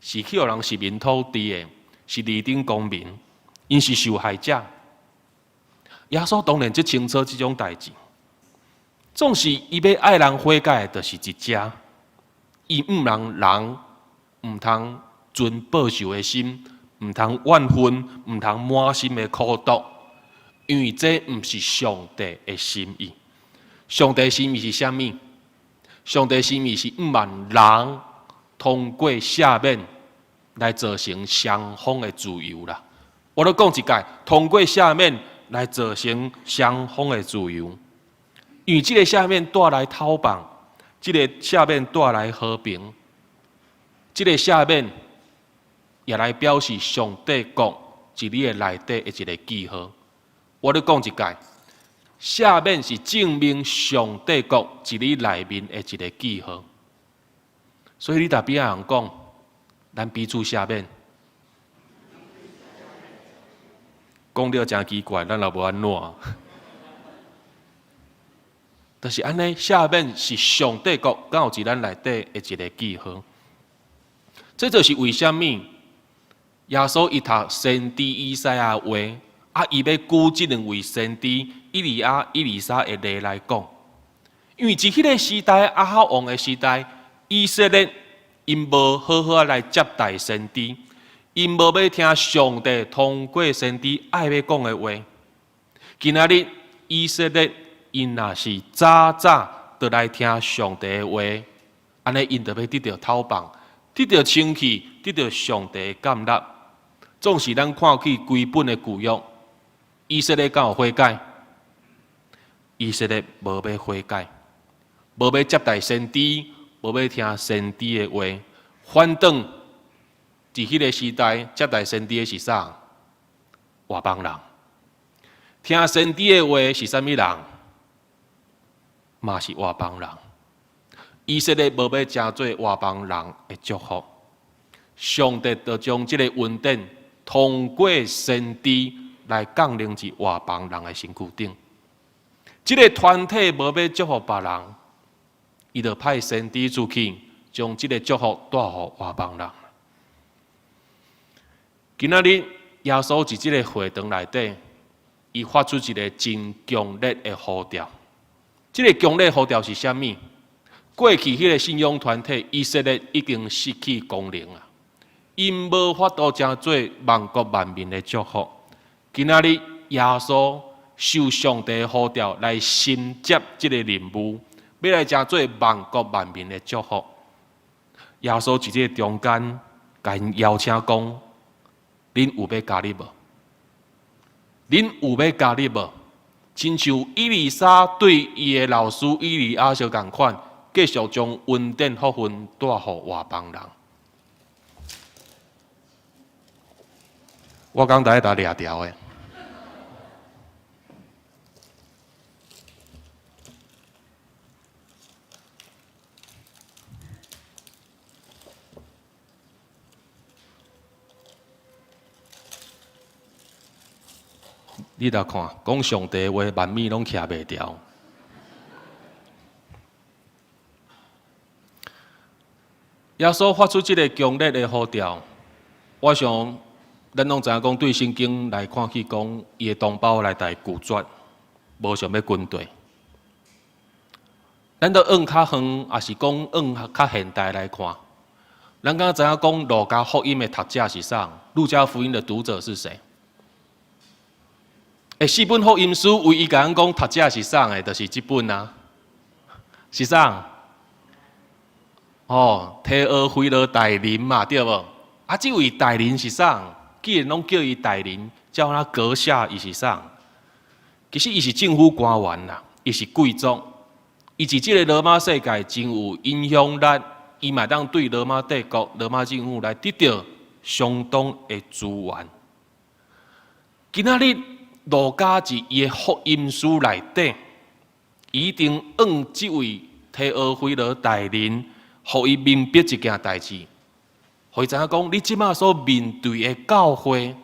是去予人殖民統治的，是二等公民，𪜶是受害者。耶穌當然足清楚這種代誌，總是伊欲愛人悔改的，就是佇遮，伊毋通人毋通存報仇的心，毋通怨恨，毋通滿心的苦毒，因為這毋是上帝的心意。上帝心意是啥物？上帝心意是毋萬人通過赦免來造成雙方的自由啦。我閣講一擺，通過赦免來造成雙方的自由，因為這个赦免帶來透放，這个赦免帶來和平，這个赦免也來表示上帝國佇你的內底的一个記號。我閣講一擺，赦免是證明上帝國佇你內面的一个記號。所以你佇邊仔人講，咱彼此赦免，講了誠奇怪，咱也無按怎。就是按呢，赦免是上帝國敢有佇咱內底的一个記號。這就是為啥物耶穌伊讀先知以賽亞話，啊，伊欲舉這兩位先知以利亞、以利沙的例來講，因為佇彼个時代，亞哈王的時代，以色列𪜶無好好來接待先知，𪜶無欲聽上帝通過先知愛欲講的話。今仔日以色列𪜶若是早早就來聽上帝的話，按呢𪜶就欲得著透放，得著清氣，得著上帝的降納。總是咱看去規本的舊約，以色列敢有悔改？以色列無欲悔改，無欲接待先知，無欲聽先知的話。反轉佇彼个時代接待先知的是啥？外邦人。聽先知的話是啥物人？嘛是外邦人。以色列無欲成做外邦人的祝福，上帝就將這个恩典通過先知來降臨佇外邦人的身軀頂。這个團體無欲祝福別人，伊就派先知出去，將這个祝福帶予外邦人。今仔日耶穌佇這个會堂內底，伊發出一个真強烈的呼召。這个強烈呼召是啥物？過去彼个信仰團體以色列已經失去功能啊，𪜶無法度成做萬國萬民的祝福。今仔日耶穌受上帝呼召來承接這个任務，欲來成做萬國萬民的祝福。耶穌佇這个中間，共𪜶邀請講：恁有欲加入無？恁有欲加入無？親像以利沙對伊的老師以利亞相仝款，繼續將恩典福分帶予外邦人。我剛才佇掠條的。你來看，講上帝話，萬米攏徛袂牢。耶穌發出這个強烈的呼召，我想咱攏知影講，對聖經來看去講，伊的同胞來共伊拒絕，無想欲跟綴。咱都往較遠，抑是講往較現代來看，咱敢知影講路加福音的讀者是啥？路加福音的讀者是誰？欸，四本福音書唯一共咱講讀者是啥的，就是這本啊，是啥？哦，提俄腓羅大人嘛，對無？啊，這位大人是啥？既然攏叫伊大人，叫他閣下，伊是啥？其實伊是政府官員啦，伊是貴族，伊佇這个羅馬世界真有影響力，伊嘛當對羅馬帝國、羅馬政府來得著相當的資源。今仔日路加佇伊的福音書內底，一定向這位提俄腓羅大人，予伊明白一件代誌，予伊知影講，你這馬所面對的教會，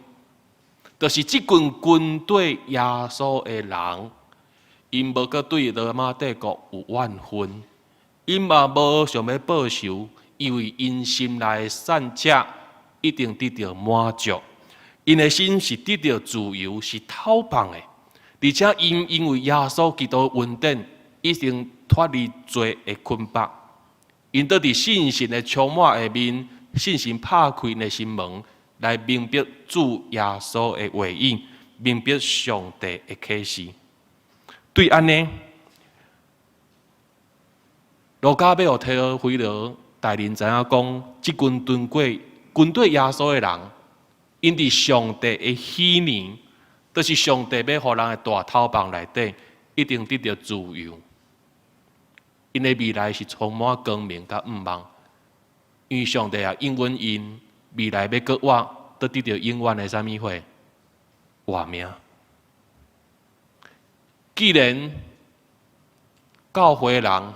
就是這群跟綴耶穌的人，𪜶無閣對羅馬帝國有怨恨，𪜶嘛無想欲報仇，因為𪜶心內的善者一定得著滿足，𪜶的心是得著自由，是透放的，而且𪜶因為耶穌基督恩典，已經脫離罪的捆綁。𪜶倒佇信心的充滿下面，信心拍開𪜶的心門，來明白主耶穌的話語，明白上帝的啟示。對按呢，路加欲予提俄腓羅大人知影講，這群跟過跟綴耶穌的人，𪜶佇上帝的禧年，就是上帝欲予人的大透放內底，一定得著自由。𪜶的未來是充滿光明佮向望，因為上帝啊應允𪜶未來欲閣活，都得著永遠的啥物貨？活命。既然教會人，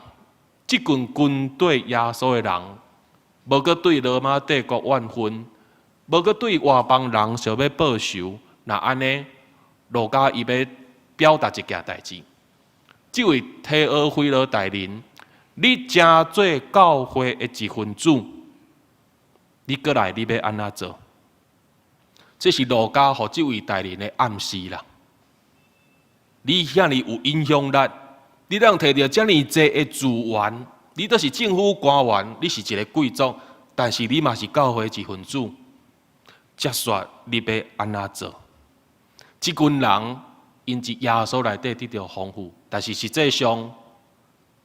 這群跟綴耶穌的人，無閣對羅馬帝國怨恨，無閣對外邦人想欲報仇，若按呢，路加伊欲表達一件代誌。這位提俄腓羅大人，你成做教會的一份子，你閣來你欲按怎做？這是路加予這位大人的暗示啦。你遐爾有影響力，你通提著遮爾濟的資源，你都是政府官員，你是一个貴族，但是你嘛是教會一份子。才說你欲按怎做？這群人𪜶佇耶穌內底得著豐富，但是實際上，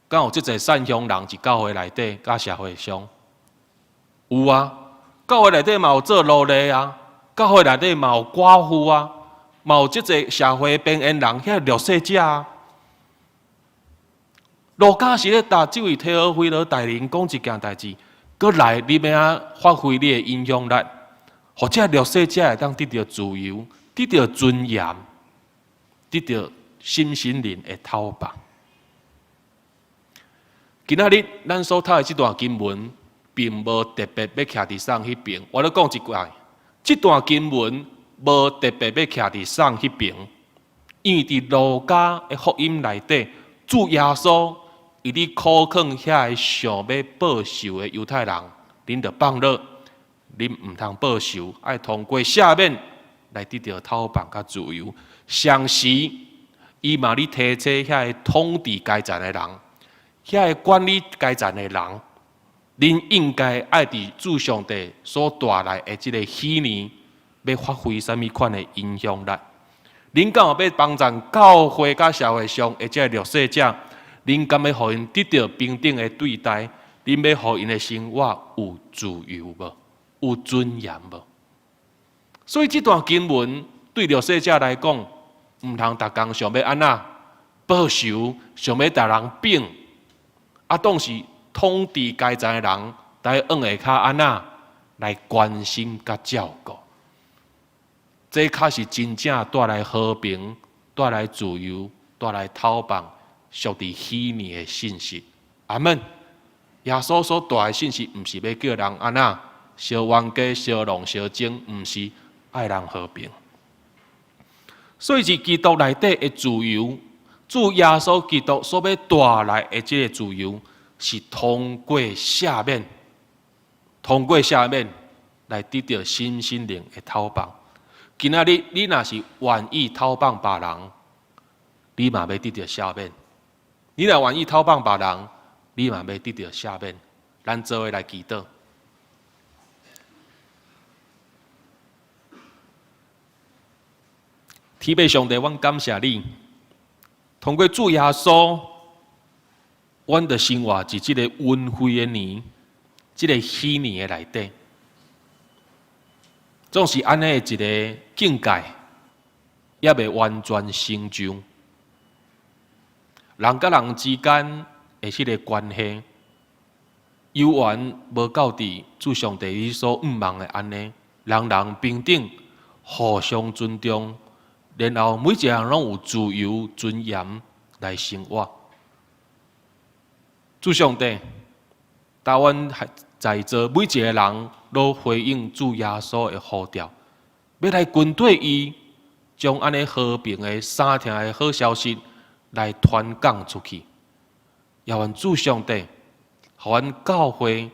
敢有這濟善鄉人佇教會內底，佮社會上有啊？教會內底嘛有做奴隸啊，教會內底嘛有寡婦啊，嘛有這濟社會邊緣人，遐弱勢者啊。路加是咧答這位提俄腓羅大人講一件代誌，閣來你欲按怎發揮你的影響力，予這弱勢者會當得著自由，得著尊嚴，得著身心靈的透放。今仔日咱所讀的這段經文，並無特別欲徛佇啥彼爿。我咧講一擺，這段經文無特別欲徛佇啥彼爿，因為佇路加的福音內底，主耶穌伊咧苦勸遐个想欲報仇的猶太人，恁著放落，恁毋通報仇，愛通過赦免來得著透放佮自由。同時，伊嘛咧提醒遐个統治階層的人，遐个管理階層的人，恁應該愛佇主上帝所帶來的這个禧年，欲發揮啥物款的影響力？恁敢有欲幫助教會佮社會上的這个弱勢者？恁敢欲予𪜶得著平等的對待？恁欲予𪜶的生活有自由無？有尊嚴無？所以這段經文對弱勢者來講，毋通逐工想欲按怎報仇，想欲共人拚，啊，當是統治階層的人，來往下跤按怎來關心佮照顧，這較是真正帶來和平、帶來自由、帶來透放、屬佇禧年的信息。阿門。耶穌所帶的信息，毋是欲叫人按怎相冤家、相弄、相爭，毋是愛人和平。所以佇基督內底的自由，主耶穌基督所欲帶來的這个自由，是通過赦免，通過赦免來得著身心靈的透放。今仔日你若是願意透放別人，你嘛欲得著赦免；你若願意透放別人，你嘛欲得著赦免。咱做伙來祈禱。天父上帝，阮感謝你，通過主耶穌，阮著生活佇這个恩惠的年，這个喜年的內底，總是按呢的一个境界，猶未完全成就。人佮人之間的彼个關係，猶原無到佇主上帝你所向望的按呢，人人平等，互相尊重。然後每一个人攏有自由尊嚴來生活。主上帝，當阮在座每一个人攏回應主耶穌的呼召，欲來跟綴伊，將按呢和平的三聽的好消息來傳講出去。也願主上帝，予阮教會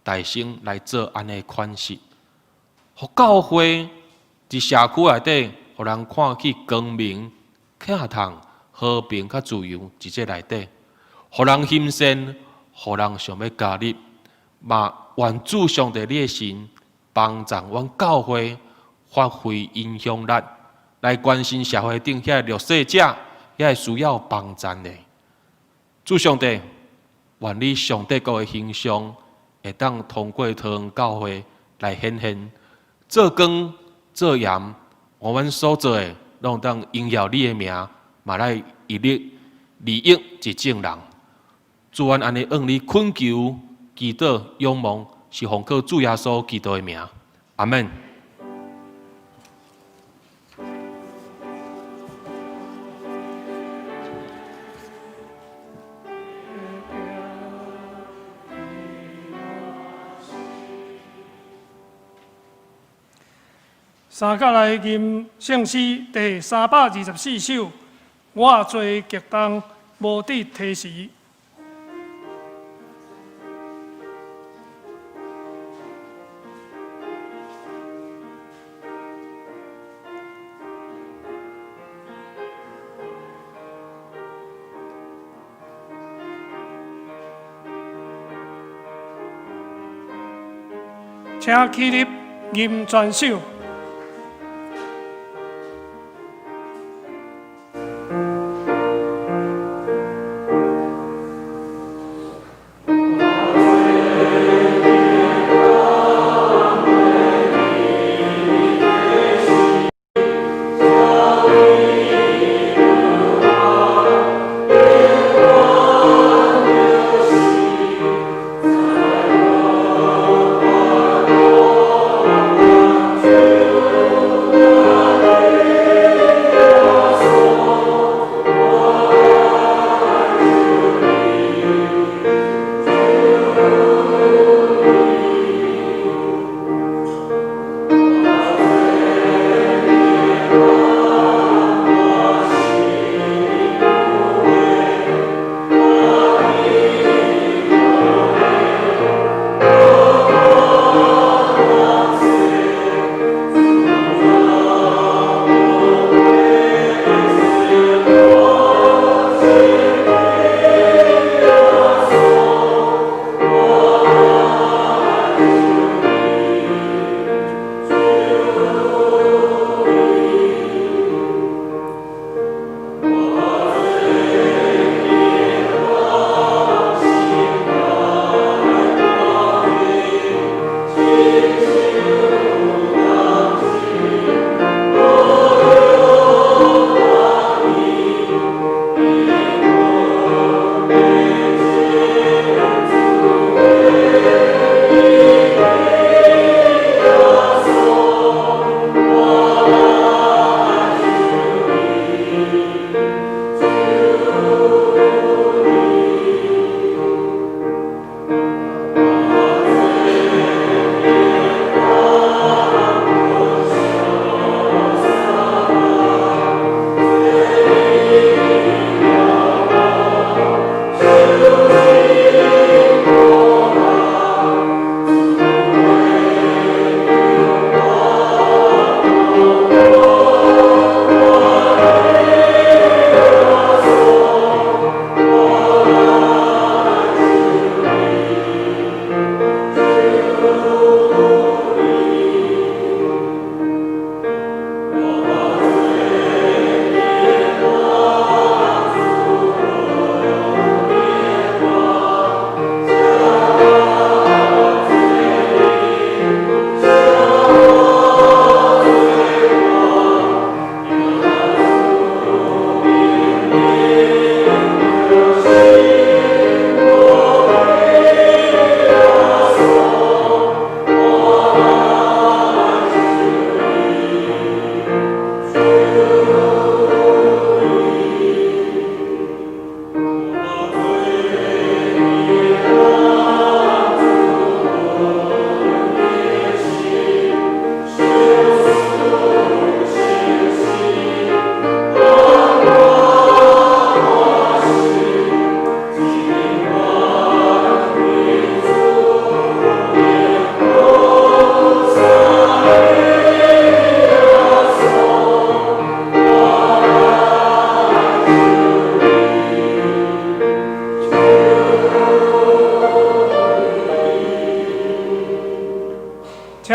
大聲來做按呢款式，予教會佇社區內底。予人看見光明、疼痛、和平、佮自由，佇這內底，予人欣羨，予人想欲加入。嘛，願主上帝你的神幫助阮教會發揮影響力，來關心社會頂遐弱勢者，遐需要幫贊的。主上帝，願你上帝國的形象會當通過桃園教會來顯現，做光做鹽。我阮所做的，攏當榮耀你的名，嘛來利益利益一眾人。主，阮按呢向你懇求、祈禱、仰望，是奉靠主耶穌基督的名。阿們。
三甲來吟聖詩第324首，我罪極重，無得提時。請起立吟全首。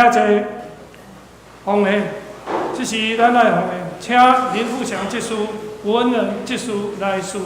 請坐，奉獻，這時咱來奉獻，請林富祥執事、吳恩仁執事來司獻。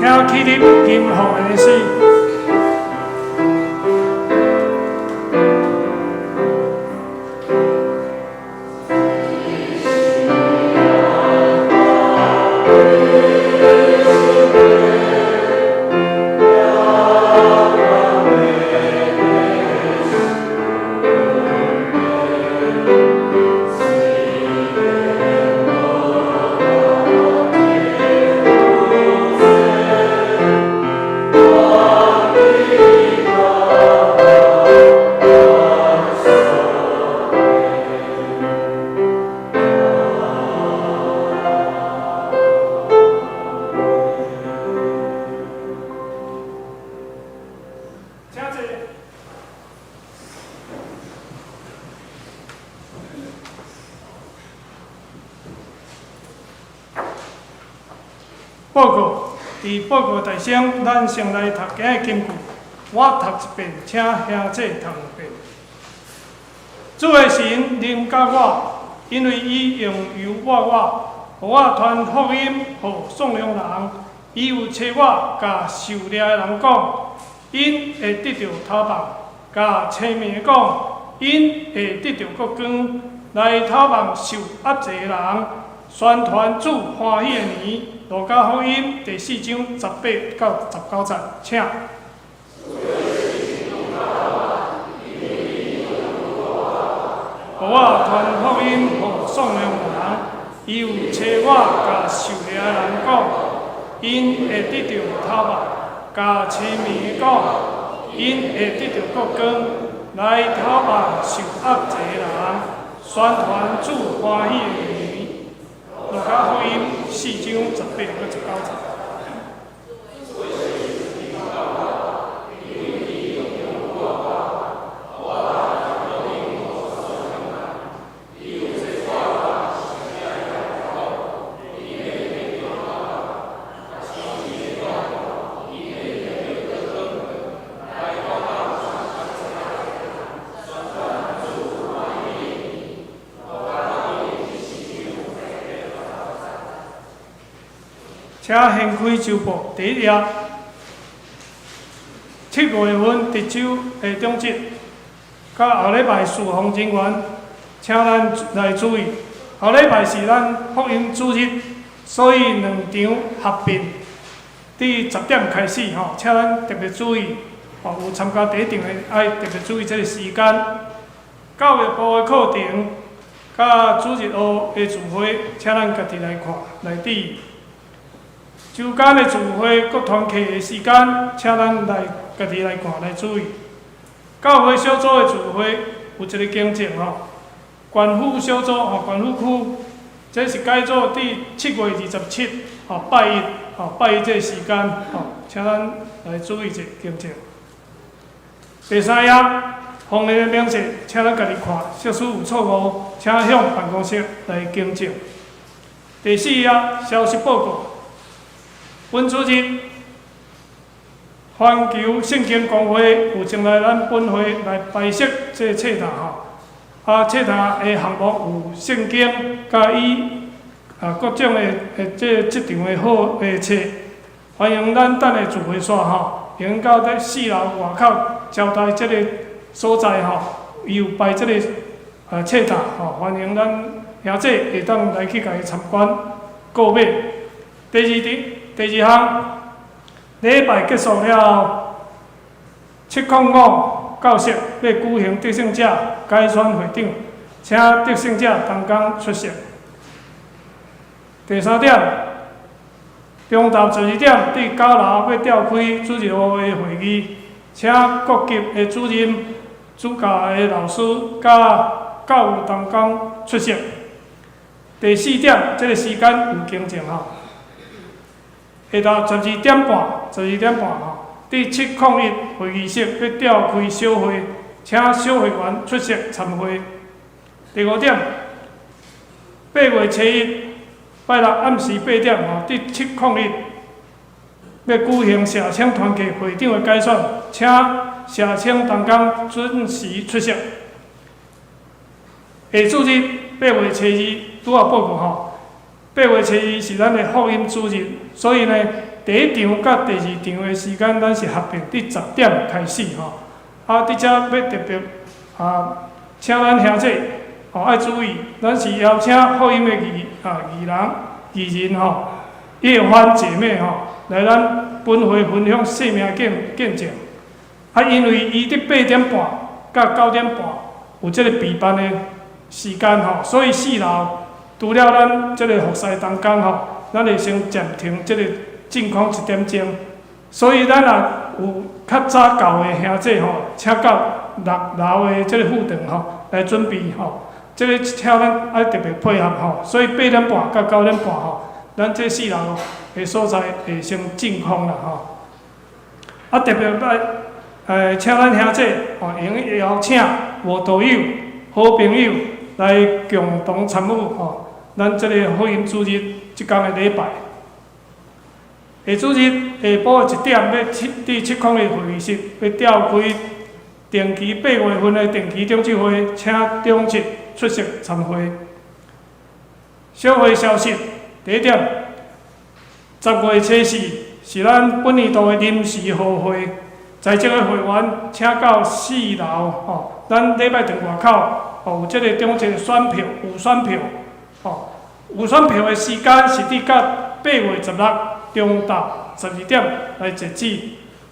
請起立，金鳳的詩。請坐。報告，佇報告大聲，咱先來讀今日金句。我讀一遍，請兄弟讀兩遍。主的神臨到我，因為伊用油抹我，予我傳福音予喪良人。伊有差我共受掠的人講，𪜶會得著頭目；共青盲的講，𪜶會得著國光，來透望受壓制的人，宣傳主歡喜的年。路加福音第四章18到19節，請。予我傳福音予喪良人，伊有差我共受掠的人講，𪜶會得著頭目；共青盲的講，𪜶會得著國光，來透望受壓制的人，宣傳主歡喜的年。路加福音四章18到19節。請掀開週報第一頁，7月份值週的長執，佮後禮拜事奉人員，請咱來注意。後禮拜是咱福音主日，所以兩場合併，佇10點開始吼，請咱特別注意。哦，有參加第一場的，愛特別注意這個時間。教育部的課程，佮主日學的聚會，請咱家己來看，來注意。週間的聚會，各團契的時間，請咱來家己來看，來注意。教會小組的聚會有一個更正吼，縣府小組吼，縣府區，這是改做佇7月27吼，拜一吼，拜一這個時間吼，請咱來注意者更正。第三頁，防疫的明細，請咱家己看，設使有錯誤，請向辦公室來更正。第四頁，消息報告。本主日，環球聖經公會有前來咱本會來擺設這個冊塔吼，啊，冊塔的項目有聖經，佮伊啊各種的的這這場的好的冊，歡迎咱等下聚會煞吼，會到佇四樓外口招待這個所在吼，伊有擺這個冊塔吼，歡迎咱兄弟會當來去共伊參觀購買。第二點，第二項，禮拜結束了後，705教室欲舉行得勝者改選會長，請得勝者同工出席。第三點，中晝12點佇九樓欲召開主日學的會議，請各級的主任、主教的老師佮教育同工出席。第四點，這個時間有更正吼。下晝12點半，12點半吼，佇701會議室欲召開小會，請小會員出席參會。第五點，8月初1，拜六暗時8點吼，佇701欲舉行社青團契會長的改選，請社青同工準時出席。下主日8月初2，拄仔報告吼。8月初2是咱的福音主日，所以呢，第一場佮第二場的時間，咱是合併佇十點開始吼。啊，佇遮欲特別啊，請咱兄弟吼愛注意，咱是邀請福音的義人吼，葉歡姐妹吼，來咱本會分享生命見證。啊，因為伊佇8點半佮9點半有這個備辦的時間吼，所以四樓除了咱這個服侍同工吼，咱會先暫停這個進攻一點鐘，所以咱若有較早到的兄弟吼，請到六樓的這個副堂吼來準備吼，這個請咱愛特別配合吼，所以8點半到9點半吼，咱這四樓的所在會先淨空啦吼。啊，特別愛請咱兄弟吼，會用邀請慕道友、好朋友來共同參與吼。咱這個福音主日這工的禮拜，下主日下晡1點欲七佇701會議室欲召開定期8月份的定期長執會，請長執出席參會。小會消息，第一點，10月初4是咱本年度的臨時合會，在職的會員請到四樓吼，咱禮拜堂外口吼有這個長執選票，有選票。吼，有選票的時間是佇到8月16中晝12點來截止。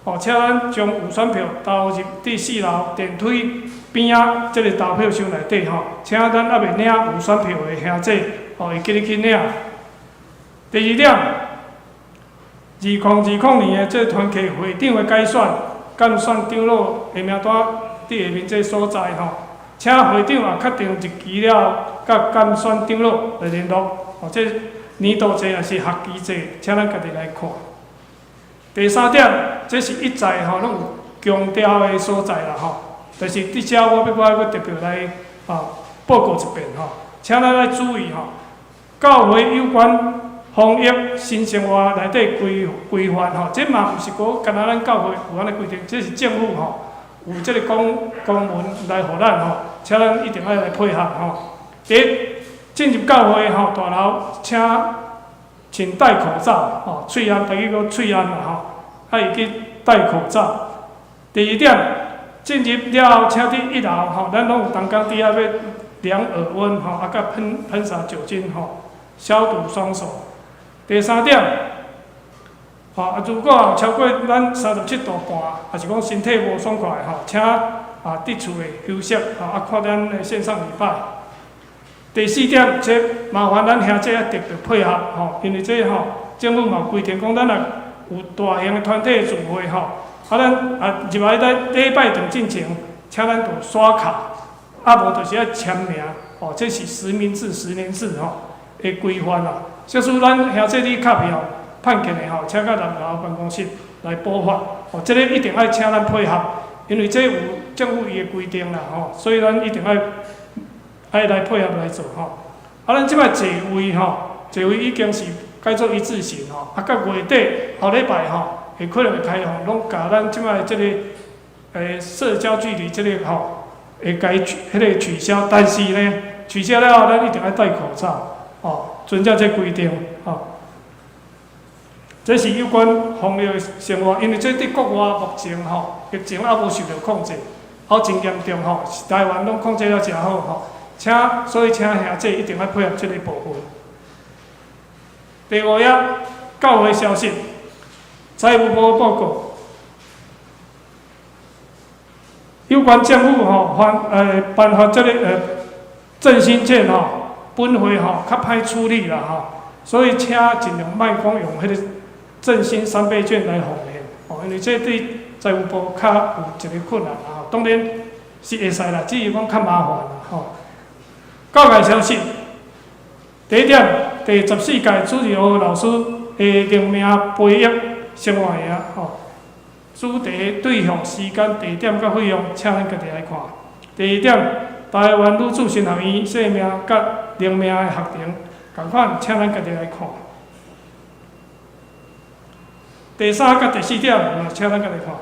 吼，請咱將有選票投入佇四樓電梯邊仔這個投票箱內底吼，請咱猶未領有選票的兄弟吼，會記得去領。第二點，2020年的這個團契會長的改選，監選長老的名單佇下面這個所在吼。請會長也確定日期了後，佮監選長老來聯絡。哦，這年度制抑是學期制，請咱家己來看。第三點，這是一再吼攏有強調的所在啦吼。但是佇遮我欲閣特別來啊報告一遍吼，請咱愛注意吼，教會有關防疫新生活內底規範吼，這嘛毋是講干焦咱教會有按呢規定，這是政府吼有這個公文來予咱吼，請咱一定愛來配合吼。第一，進入教會吼大樓，請請戴口罩，吼，喙罨，台語講喙罨啦，吼，愛會記戴口罩。第二點，進入了後，請佇一樓，吼，咱攏有同工佇遐欲量耳溫，吼，啊，佮噴噴灑酒精，吼，消毒雙手。第三點，吼，啊，如果有超過咱37.5度，抑是講身體無爽快，吼，請啊佇厝內休息，吼，啊看咱的線上禮拜。第四點，這麻煩咱兄弟愛特別配合，吼，因為這吼政府嘛有規定講，咱若有大型的團體聚會，吼，啊咱啊入來咱禮拜堂進前，請咱著刷卡，啊無就是愛簽名，吼，這是實名制、實聯制吼的規範啦。假使咱兄弟你卡票判券的吼，請到南樓辦公室來補發，吼，這個一定愛請咱配合，因為這有政府伊的規定啦，吼，所以咱一定愛。愛來配合來做吼，啊，咱這擺座位吼，座位已經是改做一字型吼，啊，到月底後禮拜吼，會可能會開放，攏共咱這擺這個社交距離這個吼，會共取彼個取消，但是呢，取消了後，咱一定愛戴口罩，吼，遵照這規定吼。這是有關防疫的生活，因為這佇國外目前吼，疫情猶無受著控制，猶真嚴重吼，台灣攏控制了誠好吼。請，所以請兄弟一定愛配合這個部分。第五頁，教會消息，財務部報告，有關政府吼發頒發這個振興券吼，本會吼較歹處理啦吼，所以請盡量莫講用彼個振興三倍券來奉獻，吼，因為這對財務部較有一個困難啦吼。當然是會使啦，只是講較麻煩啦吼。教界消息，第一點，第14屆主日學老師的靈命培育生活營吼，主題、對象、時間、地點佮費用，請咱家己來看。第二點，台灣女子神學院生命佮靈命的學程，仝款，請咱家己來看。第三佮第四點，嘛請咱家己看。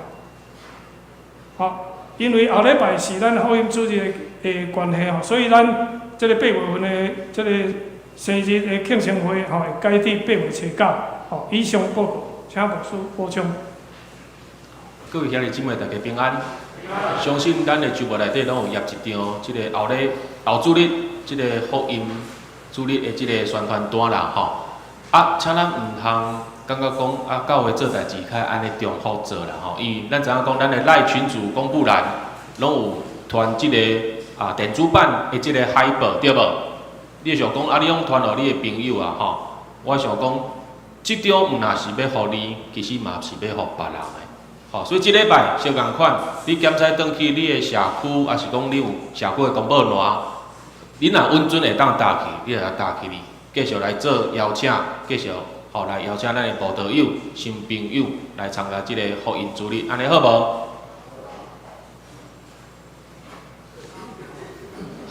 好，因為後禮拜是咱福音主日的關係吼，所以咱這個八月份的這個生日的慶生會吼，會改佇8月初9。吼，以上報告，請牧師補充。
各位兄弟姊妹，大家平安。相信咱的周報內底攏有頁一張，這個後禮後主日這個福音主日的這個宣傳單啦，吼。啊，請咱毋通感覺講啊，教會做代誌較按呢重複做啦，吼。因為咱知影講，咱的 LINE 群組公布欄攏有傳這個啊電子版的這個海報，對無？你會想講啊，你攏傳予你的朋友啊，吼。我想講，這張毋若是欲予你，其實嘛是欲予別人的。吼，所以這禮拜相仝款，你檢查轉去你的社區，抑是講你有社區的公布欄，你若穩準會當搭去，你就來搭去哩，繼續來做邀請，繼續吼來邀請咱的慕道友、新朋友來參加這個福音主日，按呢好無？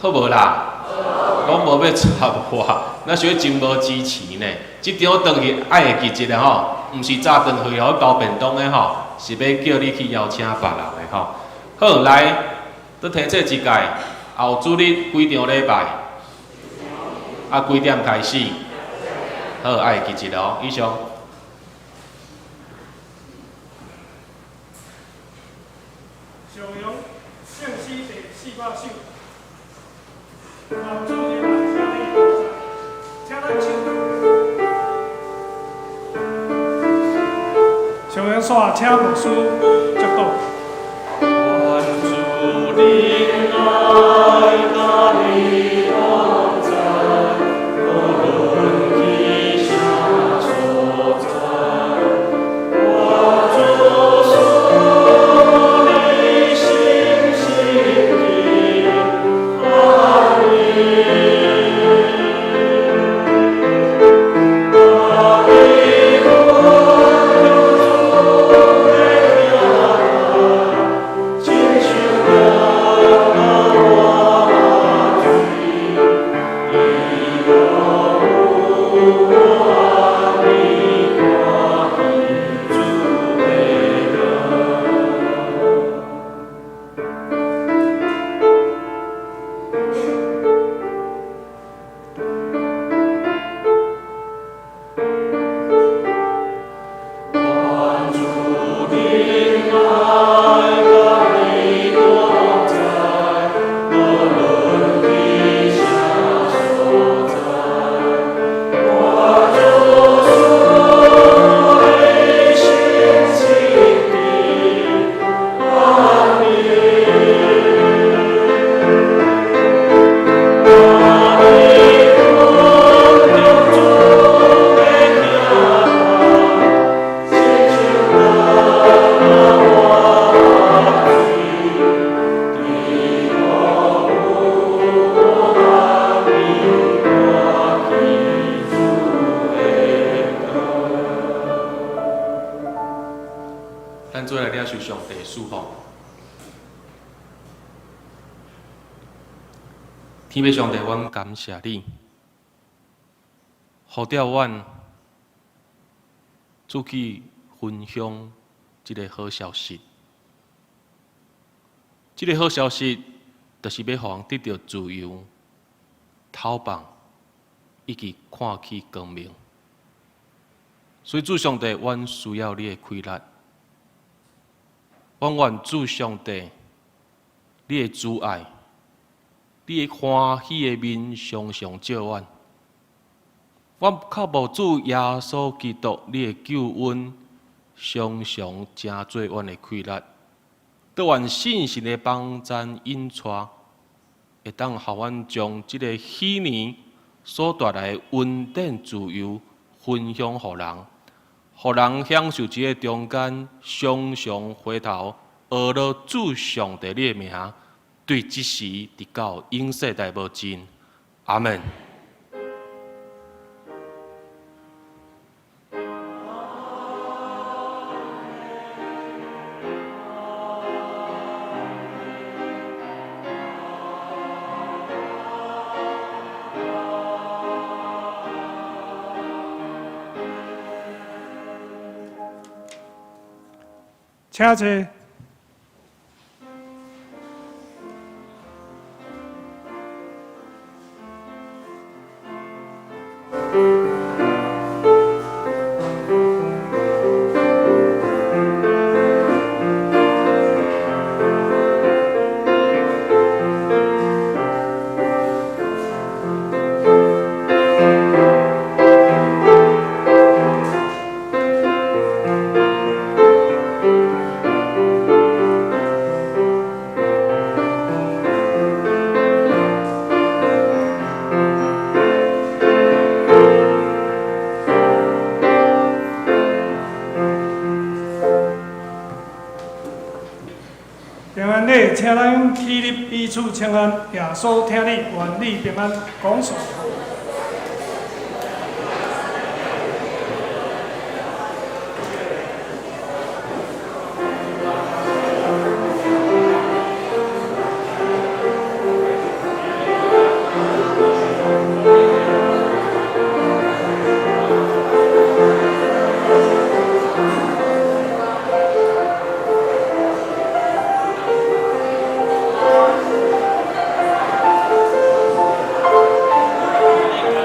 好無啦？攏無欲插話，那屬於真無支持呢。這張轉去愛會記一下吼，毋是早頓去予包便當的吼，是欲叫你去邀請別人的吼。好，來，閣提醒一擺，後主日幾場禮拜？啊，幾點開始？好，愛會記一下哦。以上。
上揚聖詩第400首。上揚煞，請牧師祝禱。
願主恩愛佮你同在，無論去啥所在，我主賜你信心的安宁。天父上帝，阮感謝你，呼召阮出去分享這个好消息。這个好消息，就是欲予人得著自由、透放，以及看見光明。所以主上帝，阮需要你的氣力。阮願主上帝，你的慈愛，你的歡喜的面常常照阮。阮渴慕主耶穌基督，你的救恩常常成做阮的氣力。都願聖神的幫贊引帶，會當予阮將這个禧年所帶來的恩典自由分享予人，予人享受這个中間，常常回頭學了主上帝你的名，對這時直到永世代無盡。阿門。
請坐。平安禮，請咱起立彼此請安，耶穌疼你，願你平安，講數。